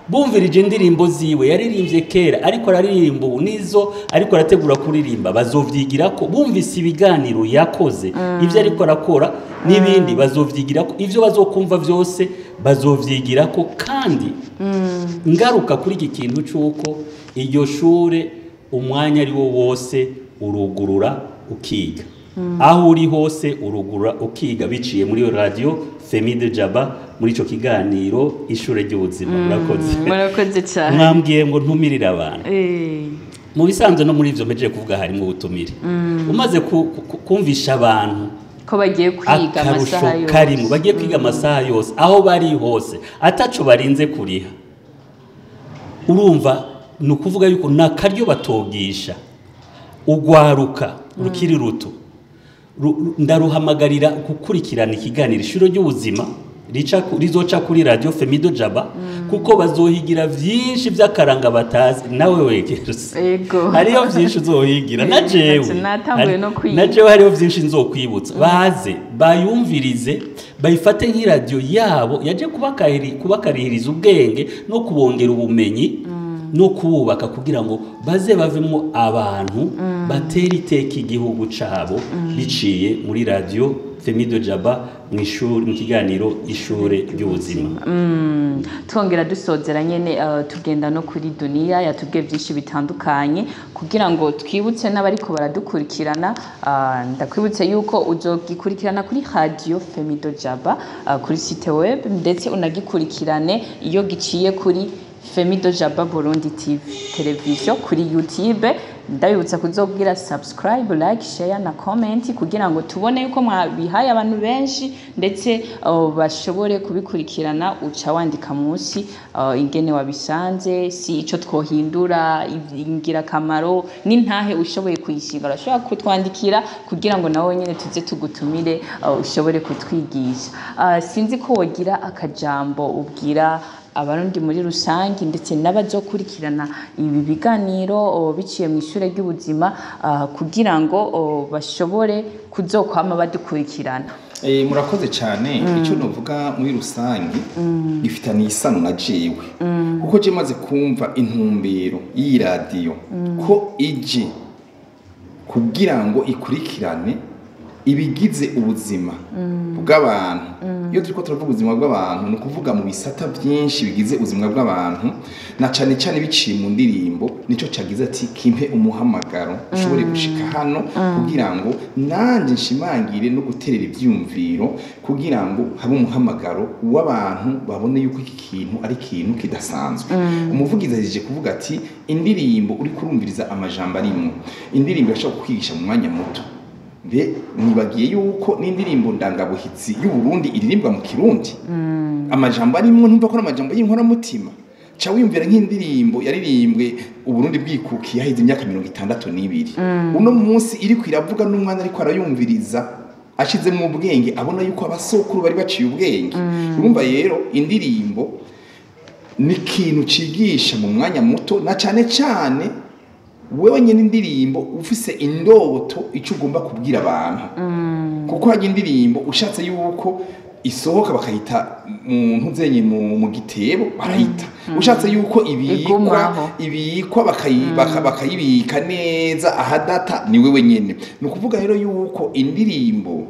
B: Bumvirije indirimbo ziwe yaririmbye kera ariko araririmba ubu, nizo ariko arategura kuririmba bazovyigirako. Bumvise ibiganiro yakoze, ivyo ariko arakora n'ibindi bazovyigirako, ivyo bazokumva vyose bazovyigirako. Kandi ngaruka kuri iki kintu c'uko iryo shure umwanya ari wo wose urugurura ukiga, aho uri hose urugurura ukiga biciye muri radio Femido Jaba muri ico kiganiro ishure ry'ubuzima. Murakoze.
A: Murakoze cyane.
B: Mwambwiye ngo ntumirire abantu. Mu bisanzwe no muri ivyo mpejeje kuvuga harimo ubutumire. Umaze kumvisha abantu
A: ko bagiye kwiga amasaha yose,
B: karimo bagiye kwiga amasaha yose aho bari hose ataco barinze kuriha, urumva ni ukuvuga yuko nakaryo batogisha ugwaruka rukiri ruto. Ndaruhamagarira gukurikirana ikiganiro ishure ry'ubuzima rizoca kuri radio Femido Jaba, kuko bazohigira vyinshi vy'akaranga batazi. Nawe wegeruse hariyo vyinshi uzohigira, na jewe hariyo vyinshi nzokwibutsa. Baze bayumvirize, bayifate nk'iradiyo yabo yaje kubakarihiriza ubwenge no kubongera ubumenyi no kububaka kugira ngo baze bavemo abantu batera iteka igihugu cabo biciye muri radio Femido Jaba mu ishuri, mu kiganiro ishure ry'ubuzima.
A: Twongera dusozera nyene, tugenda no kuri Dunia yatubwiye byinshi bitandukanye kugira ngo twibutse n'abariko baradukurikirana. Ndakwibutse yuko uzogikurikirana kuri radio Femido Jaba, kuri site web, ndetse unagikurikirane iyo giciye kuri Femido Jaba Burundi TV television kuri YouTube. Ndabibutsa kuzobwira subscribe, like, share na comment kugira ngo tubone yuko mwabihaye abantu benshi ndetse bashobore kubikurikirana. Uca wandika munsi ingene wabisanze, si ico twohindura, ingirakamaro n'intahe ushoboye kuyishinga, urashobora kutwandikira kugira ngo nawe nyene tuze tugutumire, ushobore kutwigisha. Sinzi ko wogira akajambo ubwira Abarundi muri rusange ndetse n'abazokurikirana ibi biganiro biciye mu ishure ry'ubuzima, kugira ngo bashobore kuzokwama badukurikirana?
C: Murakoze cyane. Icyo novuga muri rusange gifitaniye isano na jewe, kuko je maze kumva intumbero y'iyi radiyo ko ije kugira ngo ikurikirane ibigize ubuzima bw'abantu. Iyo turiko turavuga ubuzima bw'abantu, ni ukuvuga mu bisata byinshi bigize ubuzima bw'abantu, na cane cane biciye mu ndirimbo. Nico cagize ati kimpe umuhamagaro ushobore gushika hano kugira ngo nanje nshimangire no guterera ivyumviro, kugira ngo habe umuhamagaro w'abantu babone yuko iki kintu ari ikintu kidasanzwe. Umuvugizi ahejeje kuvuga ati indirimbo uri kurumviriza amajambo arimwo, indirimbo irashobora kukwigisha mu mwanya muto. Mbe nibagiye yuko n'indirimbo ndangabuhitsi y'u Burundi iririmbwa mu Kirundi, amajambo arimwo ntumva ko ari amajambo y'inkoramutima. Ca wiyumvira nk'indirimbo yaririmbwe Uburundi bwikukiye haheze imyaka 62, uno munsi iriko iravuga n'umwana ariko arayumviriza ashizemo ubwenge, abona yuko abasokuru bari baciye ubwenge. Urumva rero indirimbo ni ikintu cigisha mu mwanya muto, na cane cane wewe nyene indirimbo ufise indoto ico ugomba kubwira abantu, kuko hajya indirimbo ushatse yuko isohoka bakayita mu ntuzenye mu gitebo barayita, ushatse yuko ibikwa
A: Igumaho.
C: ibikwa bakayibika neza ahadata ni wewe nyene. Ni ukuvuga rero yuko indirimbo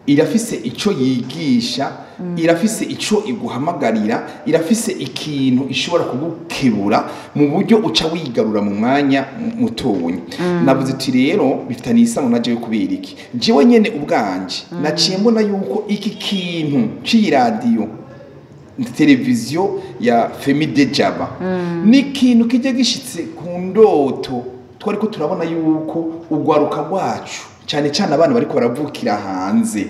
C: irafise ico yigisha, irafise ico iguhamagarira, irafise ikintu ishobora kugukebura mu buryo uca wigarura mu mwanya mutonyi. Navuze uti rero bifitaniye isano na jewe kubera iki? Jewe nyene ubwanje naciye mbona yuko iki kintu c'iyi radiyo televiziyo ya Femide Jaba ni ikintu kijya gishitse ku ndoto. Twari ko turabona yuko urwaruka rwacu, cyane cyane abana bariko baravukira hanze,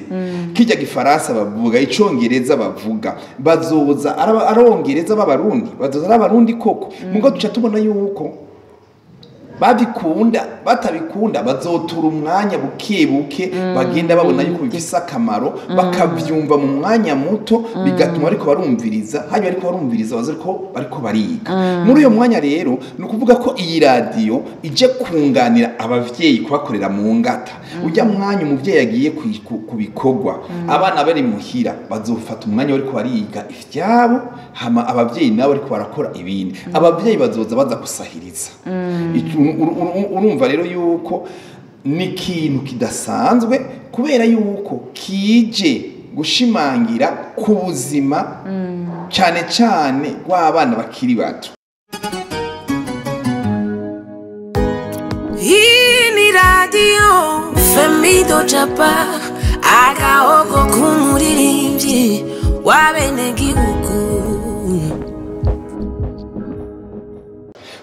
C: kijya gifaransa bavuga, icongereza bavuga, bazoza arongereza b'Abarundi, bazoza ari Abarundi koko. Mugo duca tubona yuko babikunda batabikunda bazotura umwanya buke buke, bagenda babona yuko bifise akamaro, bakavyumva mu mwanya muto, bigatuma ariko barumviriza, hanyuma ariko barumviriza baza ariko bariko bariga muri uyo mwanya. Rero ni ukuvuga ko iyi radiyo ije kunganira abavyeyi kubakorera mu ngata. Ujya mwanya umuvyeyi agiye ku bikorwa, abana bari muhira bazofata umwanya bariko bariga ivyabo, hama abavyeyi nabo bariko barakora ibindi, abavyeyi bazoza baza gusahiriza. Urumva rero yuko ni ikintu kidasanzwe, kubera yuko kije gushimangira ku buzima cyane cyane rw'abana bakiri bato.
D: Hii ni radio Femido Jaba, agahogo k'umuririmbyi w'abenegihugu.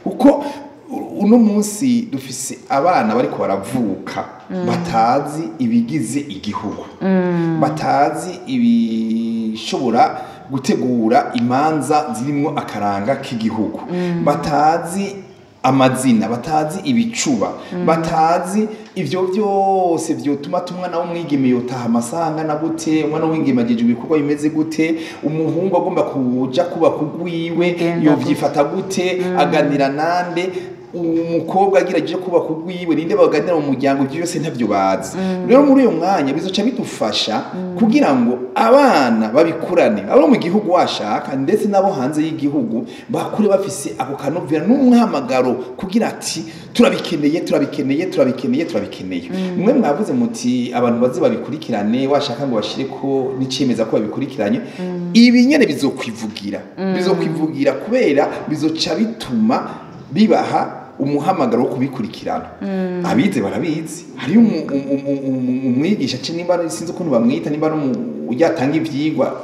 C: Kuko uno munsi dufise abana bariko baravuka batazi ibigize igihugu, batazi ibishobora gutegura imanza zirimwo akaranga k'igihugu, batazi amazina, batazi ibicuba, batazi ivyo byose vyotuma umwana w'umwigeme yotaha amasaha angana gute, umwana w'umwigeme agejeje ibikorwa bimeze gute, umuhungu agomba kuja kuba kugwiwe
A: Genda.
C: yovyifata gute, aganira nande, umukobwa agira aje kuba kugwiwe ninde baganira mu muryango. Ibyo byose ntavyo bazi. Rero muri uyo mwanya bizoca bidufasha kugira ngo abana babikurane, abo mu gihugu washaka ndetse n'abo hanze y'igihugu, bakure bafise ako kanovera n'umuhamagaro kugira ati turabikeneye, turabikeneye, turabikeneye, turabikeneye. Mwe mwavuze muti abantu baze babikurikirane, washaka ngo bashire ko n'icemeza ko babikurikiranye. Ibi nyene bizokwivugira, bizokwivugira, kubera bizoca bituma bibaha umuhamagaro wo kubikurikirana. Abize barabizi, hariyo umwigisha nimba sinzi ukuntu bamwita, nimba ari ujya atanga ivyigwa,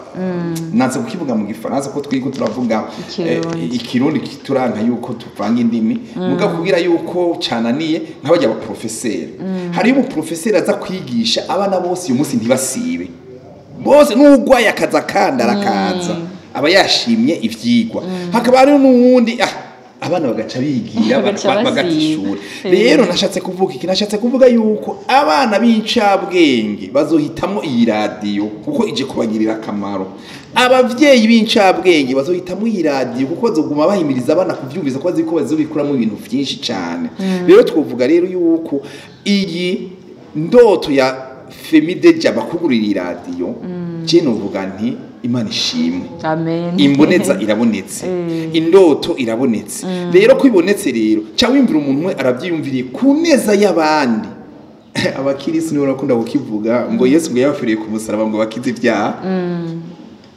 C: nanze kukivuga mu gifaransa ko twiko turavuga
A: Ikirundi.
C: Ikirundi kituranka yuko tuvanga indimi. Muga kugira yuko cananiye nk'abajya aba professeur, hariyo umuprofesseur aza kwigisha abana bose uyu munsi ntibasibe bose, n'ugwaye akaza kandi arakaza, aba yashimye ivyigwa. Hakaba hariho n'uwundi Abana bagaca bigira bagata ishuri. Rero nashatse kuvuga iki? Nashatse kuvuga yuko abana b'incabwenge bazohitamo iyi radiyo kuko ije kubagirira akamaro. Abavyeyi b'incabwenge bazohitamo iyi radiyo kuko bazoguma bahimiriza abana kuvyumviza, ko bazi ko bazobikuramo ibintu vyinshi cane. Rero twovuga rero yuko iyi ndoto ya Femide Jaba kugurira iyi radiyo, je novuga nti Imana ishimwe.
A: Amen.
C: Imboneza irabonetse, indoto irabonetse. Rero ko ibonetse rero, ca wimvira umuntu umwe aravyiyumviriye ku neza y'abandi. Abakirisi nibo bakunda kukivuga ngo Yesu ngo yabafiriye ku musaraba ngo bakize ibyaha.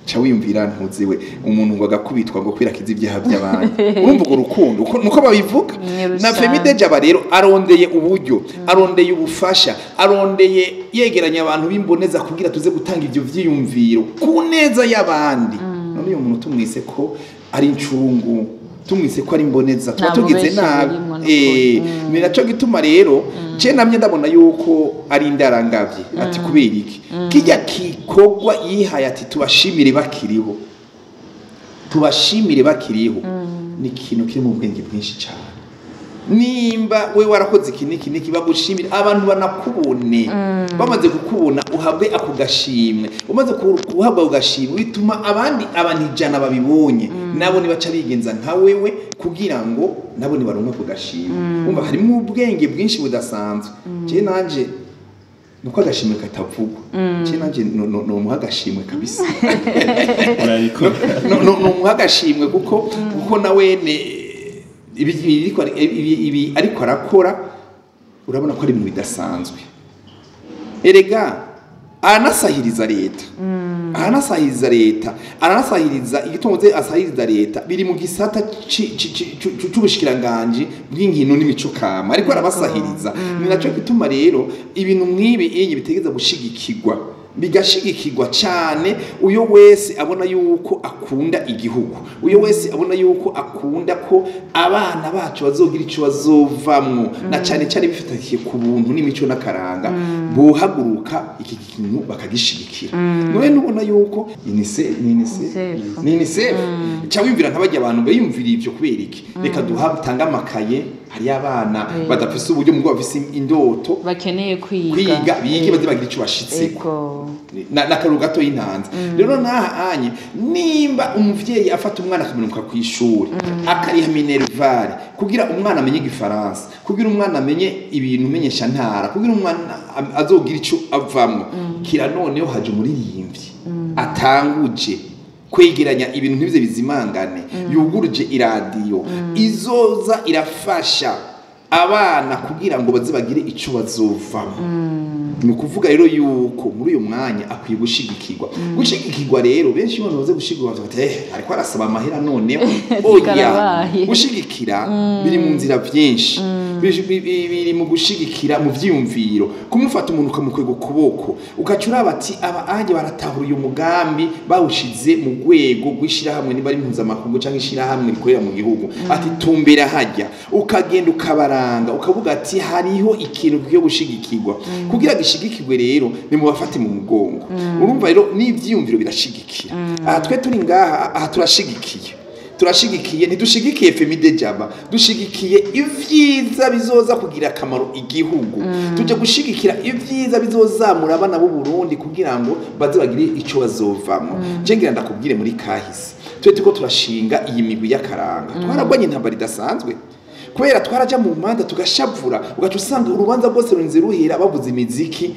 C: Ca wiyumvira ntuziwe umuntu ngo agakubitwa ngo kwirakiza ibyaha by'abandi. Urumva urwo rukundo nuko babivuga. Na Femide Jaba rero arondeye uburyo, arondeye ubufasha, arondeye yegeranya abantu b'imboneza kugira tuze gutanga ivyo vyiyumviro ku neza y'abandi. None uyu muntu tumwise ko ari incungu, tumwise ko ari imboneza, tuba tugize nabi. Ni naco gituma rero je namye ndabona yuko ari indarangavye. Ati kubera iki kijya kikogwa yihaye ati tubashimire bakiriho, tubashimire bakiriho, ni ikintu kiri mu bwenge bwinshi cyane. Nimba we warakoze iki niki niki, bagushimira abantu banakubone. Bamaze kukubona uhabwe ako gashimwe, umaze kuhabwa ako gashimwe bituma abandi abantu 100 babibonye nabo nibaca bigenza nka wewe kugira ngo nabo nibaronke ako gashimwe. Umva harimo ubwenge bwinshi budasanzwe. Je nanje nuko agashimwe katavugwa, je nanje no muha agashimwe kabisa. No muha agashimwe kuko nawene ibi ariko arakora, urabona ko ari ibintu bidasanzwe. Erega anasahiriza leta, anasahiriza leta, anasahiriza igitonze, asahiriza leta biri mu gisata c'ubushikiranganje bw'inkino n'imico kama, ariko arabasahiriza. Ni naco gituma rero ibintu mwibi inyi bitegeza gushigikirwa, bigashigikirwa cyane. Uyo wese abona yuko akunda igihugu, uyo wese abona yuko akunda ko abana bacu bazogira ico bazovamwo, na cyane cyane bifatiye ku buntu n'imico n'akaranga, bohaguruka iki kintu bakagishigikira. None nubona yuko UNICEF ca wimvira nk'abajya abantu biyumvira ivyo kubera iki? Reka duhatanga amakaye, hari abana badafise uburyo mu bafise indoto
A: bakeneye kwiga
C: bige baze bagira ico bashitseko. Na karu gato y'intanze. Rero naha anye nimba umuvyeyi afata umwana akamanuka ku ishuri akariha minerval kugira umwana amenye igifaransa, kugira umwana amenye ibintu menyesha ntara, kugira umwana azogira ico avamwo, kira noneho haje umuririmbyi atanguje kwegeranya ibintu ntibize bizimangane, yuguruje iradiyo izoza irafasha abana kugira ngo baze bagire ico bazovamo. Ni ukuvuga rero yuko muri uyu mwanya akwiye gushigikirwa. Gushigikirwa rero benshi bano baze gushigikirwa bati ariko arasaba amahera noneho. Oya, gushigikira biri mu nzira byinshi, biri mu gushigikira mu vyiyumviro, kumufata umuntu ukamukwega ukuboko ugaca uraba ati aba anje baratahura uyu mugambi bawushize mu rwego rw'ishirahamwe niba ari mpuzamakungu canke ishirahamwe rikorera mu gihugu, ati tumbera hajya, ukagenda ukabaranga ukavuga ati hariho ikintu gikwiye gushigikirwa. Kugira gishigikirwe rero ni mu bafate mu mugongo. Urumva rero n'ivyiyumviro birashigikira. Aha twe turi ngaha, aha turashigikiye, turashigikiye, ntidushigikiye Femide Jaba, dushigikiye ivyiza bizoza kugira akamaro igihugu. Tuje gushigikira ivyiza bizozamura abana b'u Burundi kugira ngo baze bagire ico bazovamwo. Je ngira ndakubwire muri kahise twe tuko turashinga iyi migwi y'akaranga, twaragwanye intambara idasanzwe kubera twaraja mu manza tugashavura, ugaca usanga urubanza rwose runze ruhera bavuza imiziki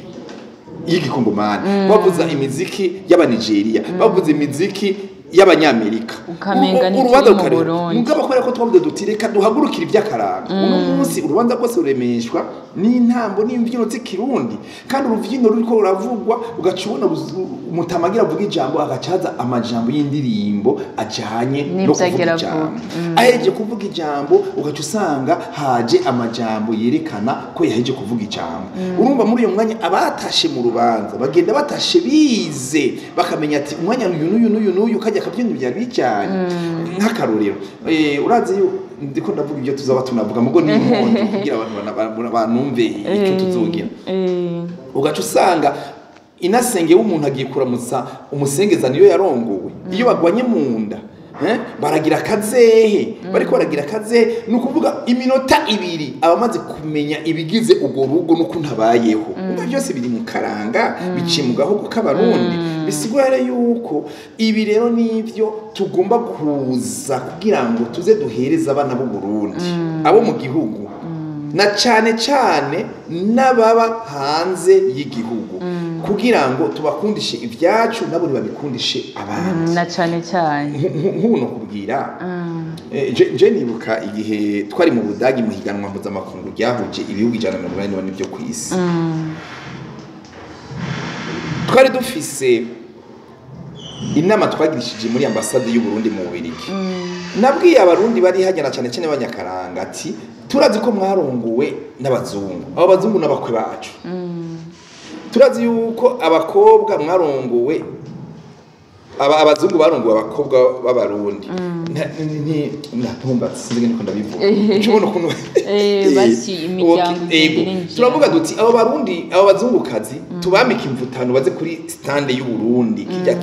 C: y'igikongomani, bavuza imiziki y'abanigeria, bavuza imiziki y'abanyamerika, urubanza rukareba. Mugabo kubera ko twavuze duti reka duhagurukire ivy'akaranga, uno munsi urubanza rwose ruremeshwa n'intambo n'imvyino z'ikirundi, kandi uruvyino ruriko ruravugwa ugaca ubona umutamagira avuga ijambo agacaza amajambo y'indirimbo ajanye no kuvuga ijambo. Aheje kuvuga ijambo ugaca usanga haje amajambo yerekana ko yaheje kuvuga ijambo. Urumva muri uyo mwanya abatashe mu rubanza bagenda batashe bize bakamenya ati umwanya uyu n'uyu n'uyu n'uyu kajya kabyino byari bijanye. Nk'akarorero urazi ndiko ndavuga ibyo tuzaba tunavuga mugo ni impondo kugira abantu banumve icyo tuzogira. Ugaca usanga inasenge w'umuntu agiye kuramutsa umusengeza niyo yarongowe, iyo bagwanye mu nda Baragira akazehe, bariko baragira akazehe. Ni ukuvuga iminota 2 abamaze kumenya ibigize urwo rugo n'ukuntu abayeho. Umva byose biri mu karanga, biciye mu gahugu k'Abarundi. Bisigura rero yuko ibi rero nivyo tugomba kuza kugira ngo tuze duhereze abana b'u Burundi, abo mu gihugu, na cane cane n'ababa hanze y'igihugu, kugira ngo tubakundishe ibyacu nabo ntibabikundishe abandi.
A: Na cane cane
C: Nk'ubu nokubwira, je nibuka igihe twari mu Budagi mu higanwa mpuzamakungu ryahuje ibihugu 184 byo ku isi. Twari dufise inama twagirishije muri ambasade y'u Burundi mu Bubiligi. Nabwiye Abarundi bari hajya na cane cane abanyakaranga ati turazi ko mwarongowe n'abazungu, abo bazungu n'abakwe bacu. Turazi yuko abakobwa mwarongowe, abazungu barongowe abakobwa b'Abarundi. Ntumva sinzi niko ndabivuga. Ucubona ukuntu
A: Basi imiryango igenda irinjira.
C: Turavuga duti abo Barundi, abo bazungukazi tubamika imvutano baze kuri stand y'u Burundi, kijya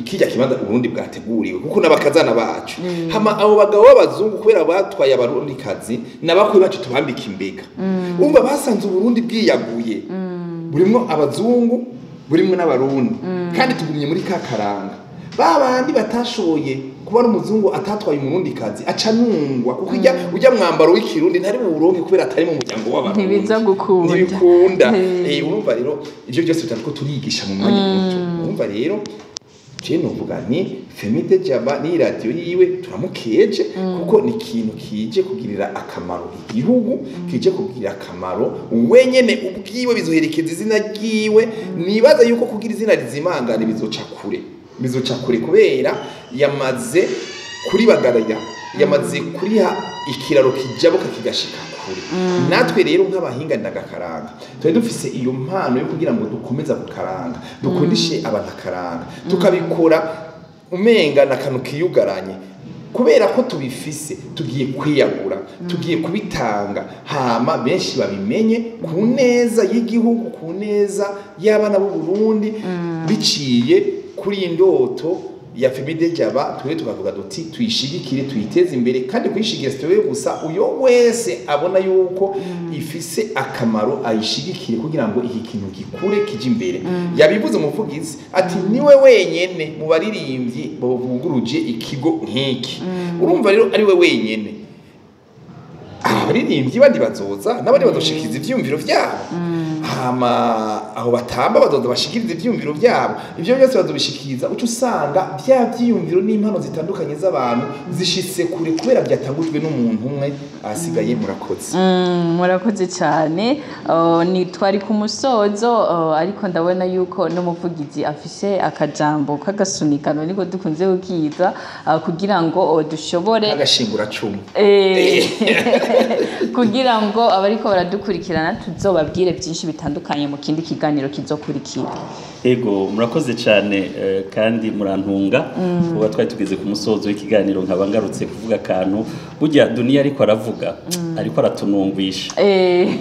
C: kijya kibanza Uburundi bwateguriwe, kuko n'abakazana bacu. Hama abo bagabo b'abazungu kubera batwaye Abarundi kazi n'abakwe bacu tubambika imbega. Umva basanze Uburundi bwiyaguye, burimwo abazungu, burimwo n'Abarundi, kandi tugumye muri ka karanga. Babandi batashoboye kuba umuzungu atatwaye Umurundi kazi aca nungwa, kuko ujya mwambaro w'ikirundi ntari mu Burundi kubera atari mu muryango w'Abarundi,
A: Ntibiza gukunda.
C: ntibikunda. Urumva rero ivyo byose tutariko turigisha mu mwanya muto. Urumva rero je novuga ni Femide Jaba ni radio yiwe turamukeje, kuko ni ikintu kije kugirira akamaro igihugu, kije kugirira akamaro wenyene ubwiwe, bizoherekeza izina ryiwe. Nibaza yuko kugira izina rizimangana bizoca kure, bizoca kure kubera yamaze kuribagarira, yamaze kuriha ikiraro kijabuka kigashika kure. Natwe rero nk'abahinga ndagakaranga twari dufise iyo mpano yo kugira ngo dukomeze gukaranga, dukundishe abantu akaranga, tukabikora umenga na kantu kiyugaranye. Kubera ko tubifise tugiye kwiyagura, tugiye kubitanga, hama benshi babimenye ku neza y'igihugu, ku neza y'abana b'u Burundi, biciye kuri indoto ya Femide Jaba. Twe tukavuga duti tuyishigikire, tuyiteze imbere, kandi kuyishigira si gusa, uyo wese abona yuko ifise akamaro ayishigikire kugira ngo iki kintu gikure kije imbere. Yabivuze umuvugizi ati niwe wenyene mu baririmbyi bavuguruje ikigo nk'iki. Urumva rero ari we wenyene, abaririmbyi bandi bazoza n'abandi bazoshikiza ivyumviro vyabo, hama aho batamba bazoza bashikiriza ivyumviro vyabo, ivyo byose bazobishikiriza. Uca usanga bya vyiyumviro n'impano zitandukanye z'abantu zishitse kure kubera byatangujwe n'umuntu umwe. Asigaye murakoze.
A: Murakoze cyane. Ni twari ku musozo, ariko ndabona yuko n'umuvugizi afise akajambo k'agasunikano niko dukunze kukiza, kugira ngo dushobore
C: agashinguracumu
A: kugira ngo abariko baradukurikirana tuzobabwire byinshi bitandukanye mu kindi kiganiro kizokurikira.
B: Ego, murakoze cyane, kandi murantunga kuba twari tugeze ku musozo w'ikiganiro nkaba ngarutse kuvuga akantu. Burya Dunia ariko aravuga, ariko aratunungwisha,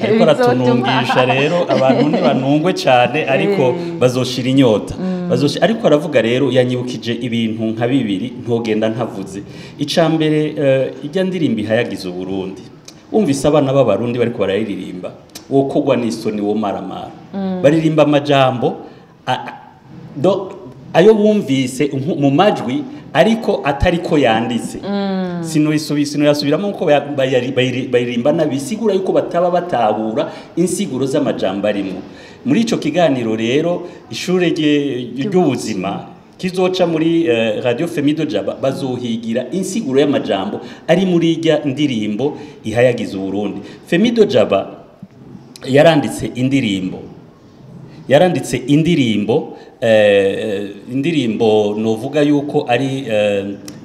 B: ariko aratunungisha. Rero abantu ntibanungwe cyane, ariko bazoshira inyota. Ariko aravuga rero yanyibukije ibintu nka bibiri ntogenda ntavuze. Ica mbere, ijya ndirimba ihayagiza Uburundi, wumvise abana b'Abarundi bariko barayiririmba wokogwa n'isoni, wo maramara. Baririmba amajambo ayo bumvise mu majwi ariko atariko yanditse. Sinoyasubiramo nkuko bayiririmba nabisigura yuko bataba batabura insiguro z'amajambo arimo. Muri ico kiganiro rero ishure ry'ubuzima kizoca muri Radio Femido Jaba bazohigira insiguro y'amajambo ari muri irya ndirimbo ihayagiza Uburundi. Femido Jaba yaranditse indirimbo, yaranditse indirimbo, indirimbo novuga yuko ari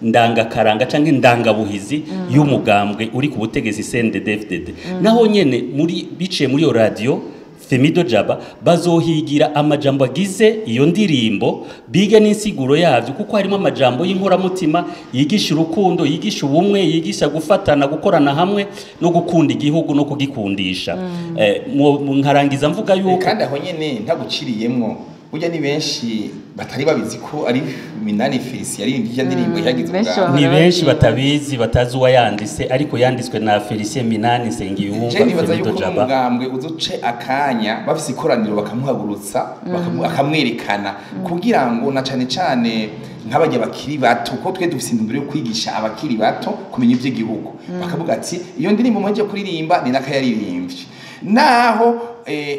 B: ndangakaranga canke ndangabuhizi y'umugambwe uri ku butegetsi CNDD-FDD. Naho nyene muri biciye muri iyo radio Femido Jaba bazohigira amajambo agize iyo ndirimbo, bige n'insiguro yavyo, kuko harimo amajambo y'inkoramutima yigisha urukundo, yigisha ubumwe, yigisha gufatana, gukorana hamwe no gukunda igihugu no kugikundisha. Nkarangiza mvuga yuko
C: kandi aho nyene ntaguciriyemwo, Burya ni benshi batari babizi ko ari Minani Felicien yaririmbye irya ndirimbo yagize
A: Benshi
C: ubwami.
B: Ni
A: bahora
B: benshi
A: babyibaza.
B: Batabizi, batazi uwayanditse, ariko yanditswe na Felicien Minani Nsengiyumva
C: Je nibaza
B: Femido
C: yuko
B: Jaba.
C: n'umugambwe uzoce akanya bafise ikoraniro bakamuhagurutsa, akamwerekana, kugira ngo na cane cane nk'abajya bakiri bato, kuko twe dufise intumbero yo kwigisha abakiri bato kumenya ivy'igihugu, bakavuga ati iyo ndirimbo muhejeje kuririmba ni naka yaririmbye, naho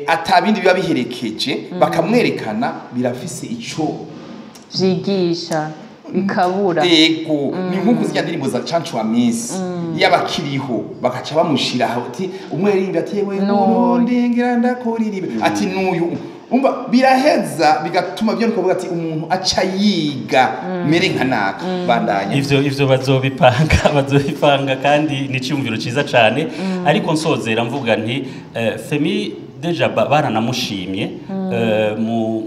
C: atabindi biba biherekeje, bakamwerekana, birafise ico
A: Vyigisha bikabura.
C: Ego, ni nkuko zirya ndirimbo za Cancu wa Misi y'abakiriho bakaca bamushira aho, ati umwe yaririmba ati yewe
A: N'uyu.
C: Burundi ngira ndakuririmba, ati n'uyu. Umva, biraheza bigatuma byo kuvuga ati umuntu aca yiga mere nka naka bandanya.
B: Ivyo bazobipanga kandi ni icyumviro ciza cane. Ariko nsozera mvuga nti Femi déjà baranamushimye mu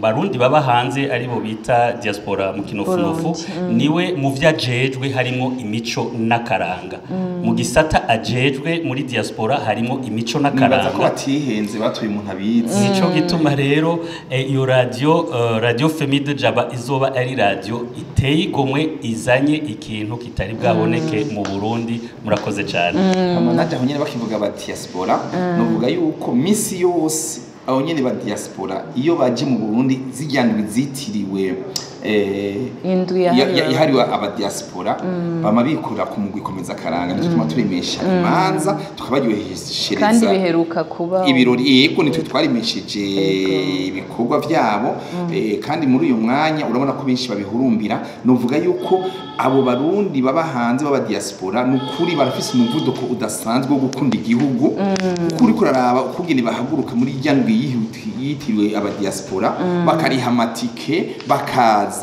B: Barundi baba hanze, aribo bita diaspora mu kinofunofu.
A: Burundi.
B: Niwe mu vyo ajejwe harimo imico n'akaranga. Mu gisata ajejwe muri diaspora harimo imico
C: Nibaza ko
B: n'akaranga.
C: batihenze, batuye umuntu abizi.
B: Nico gituma rero iyo radio Femide Jaba izoba ari radio iteye igomwe, izanye ikintu kitari bwaboneke mu Burundi. Murakoze cyane.
C: Hama naje aho nyene bakivuga ba diaspora, novuga yuko misi yose aho nyene ba diaspora iyo baje mu Burundi, zirya ndwi zitiriwe
A: Indwi yahariwe
C: yahariwe aba diaspora, bama bikora ku mugwi ikomeza akaranga. Nicyo tuma turemesha imanza, tukabaryoheshereza.
A: Kandi biheruka kuba
C: Ibirori, yego, nitwe twaremesheje ibikorwa vyabo. Kandi muri uyu mwanya urabona ko benshi babihurumbira. Novuga yuko abo Barundi baba hanze baba diaspora, ni ukuri barafise umuvuduko udasanzwe wo gukunda igihugu, kuko uriko uraraba ukungene bahaguruka muri irya ndwi yitiriwe aba diaspora, bakariha amatike, bakaza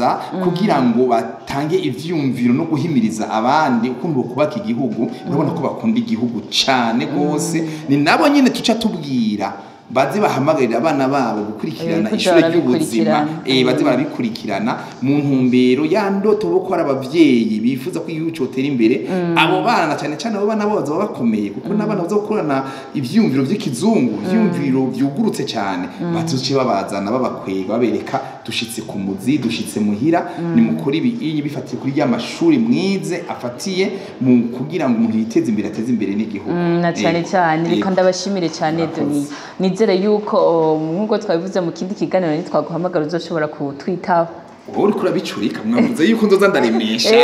C: kugira ngo batange ivyumviro no guhimiriza abandi ukuntu kubaka igihugu. Urabona ko bakunda igihugu cane gose. Ni nabo nyene tuca tubwira baze bahamagarira abana babo gukurikirana
A: Kuja
C: ishure ry'ubuzima.
A: barabikurikirana.
C: Baze barabikurikirana mu ntumbero ya ndoto bo ko ari abavyeyi bifuza ko igihugu cotera imbere. Abo bana, cyane cyane abo bana bo bazoba bakomeye, kuko n'abana bazokurana ivyiyumviro vy'ikizungu, ivyiyumviro vyugurutse cyane. Bazoce babazana, babakwega, babereka dushitse ku muzi, dushitse muhira, nimukora ibi iyi bifatiye kuri ya mashuri mwize, afatiye mu kugira ngo umuntu yiteze imbere, ateze imbere n'igihugu.
A: Na cyane cyane reka ndabashimire cyane.
C: Murakoze.
A: Doni, nizere yuko nk'uko twabivuze mu kindi kiganiro, nitwaguhamagara uzoshobora kutwitaho.
C: Wowe uriko urabicurika, mwavuze yuko nzoza ndaremesha.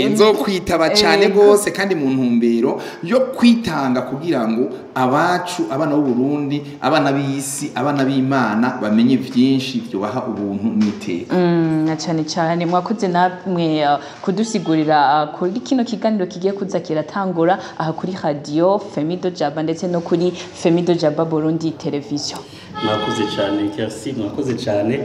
C: Nzokwitaba cyane rwose, kandi mu ntumbero yo kwitanga kugira ngo abacu, abana b'u Burundi, abana b'isi, abana b'Imana bamenye vyinshi byubaha ubuntu n'iteka.
A: Na cyane cyane mwakoze namwe kudusigurira kuri kino kiganiro kigiye kuza kiratangura aha kuri radio Femido Jaba ndetse no kuri Femido Jaba Burundi Television.
B: Mwakoze cyane Kersi, mwakoze cyane.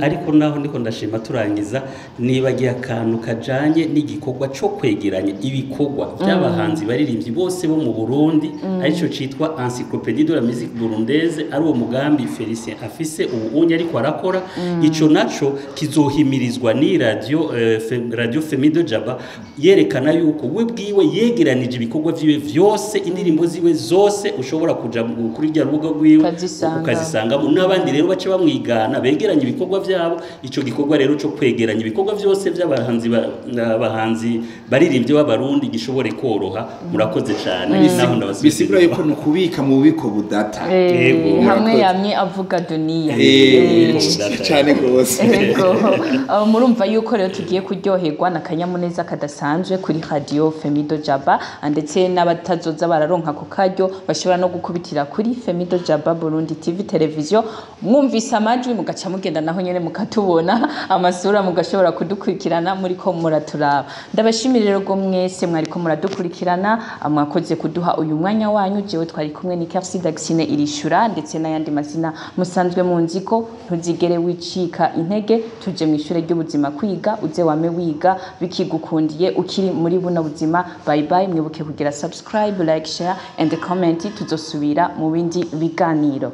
B: Ariko naho ndiko ndashima, turangiza, nibagiye akantu kajanye n'igikorwa cyo kwegeranya ibikorwa by'abahanzi baririmbyi bose bo mu Burundi, arico citwa Encyclopédie de la musique burundaise, ari uwo mugambi Felicien afise ubu unye ariko arakora. Ico naco kizohimirizwa ni radio radio Femido Jaba, yerekana yuko we bwiwe yegeranije ibikorwa vyiwe vyose, indirimbo ziwe zose, ushobora kuja kuri rya rubuga rwiwe
A: Ukazisanga.
B: ukazisangamo. N'abandi rero bace bamwigana, begeranya ibikorwa vyabo. Ico gikorwa rero cyo kwegeranya ibikorwa vyose by'abahanzi abahanzi baririmbyi b'Abarundi gishobore koroha. Murakoze cyane, naho ndabasubiza.
C: Bisigura yuko ni ukubika mu bubiko budata.
B: Yego.
A: Hamwe
C: Murakoze.
A: yamye avuga Duniya.
C: Cyane rwose.
A: Ego. Murumva yuko rero tugiye kuryoherwa na kanyamuneza kadasanzwe kuri radio Femido Jaba, ndetse n'abatazoza bararonka ku karyo bashobora no gukubitira kuri Femido Jaba Burundi TV Television, mwumvise amajwi mugaca mugenda naho nyene mukatubona amasura, mugashobora kudukurikirana muriko muraturaba. Ndabashimira rero go mwese mwariko muradukurikirana, mwakoze kuduha uyu mwanya wanyu. Jewe twari kumwe ni Kersi Daxine Irishura, ndetse n'ayandi mazina musanzwe munzi ko ntuzigere wicika intege. Tuje mu ishure ry'ubuzima kwiga, uze wame wiga bikigukundiye ukiri muri buno buzima. Bye bye, mwibuke kugira subscribe, like, share and comment. Tuzosubira mu bindi biganiro.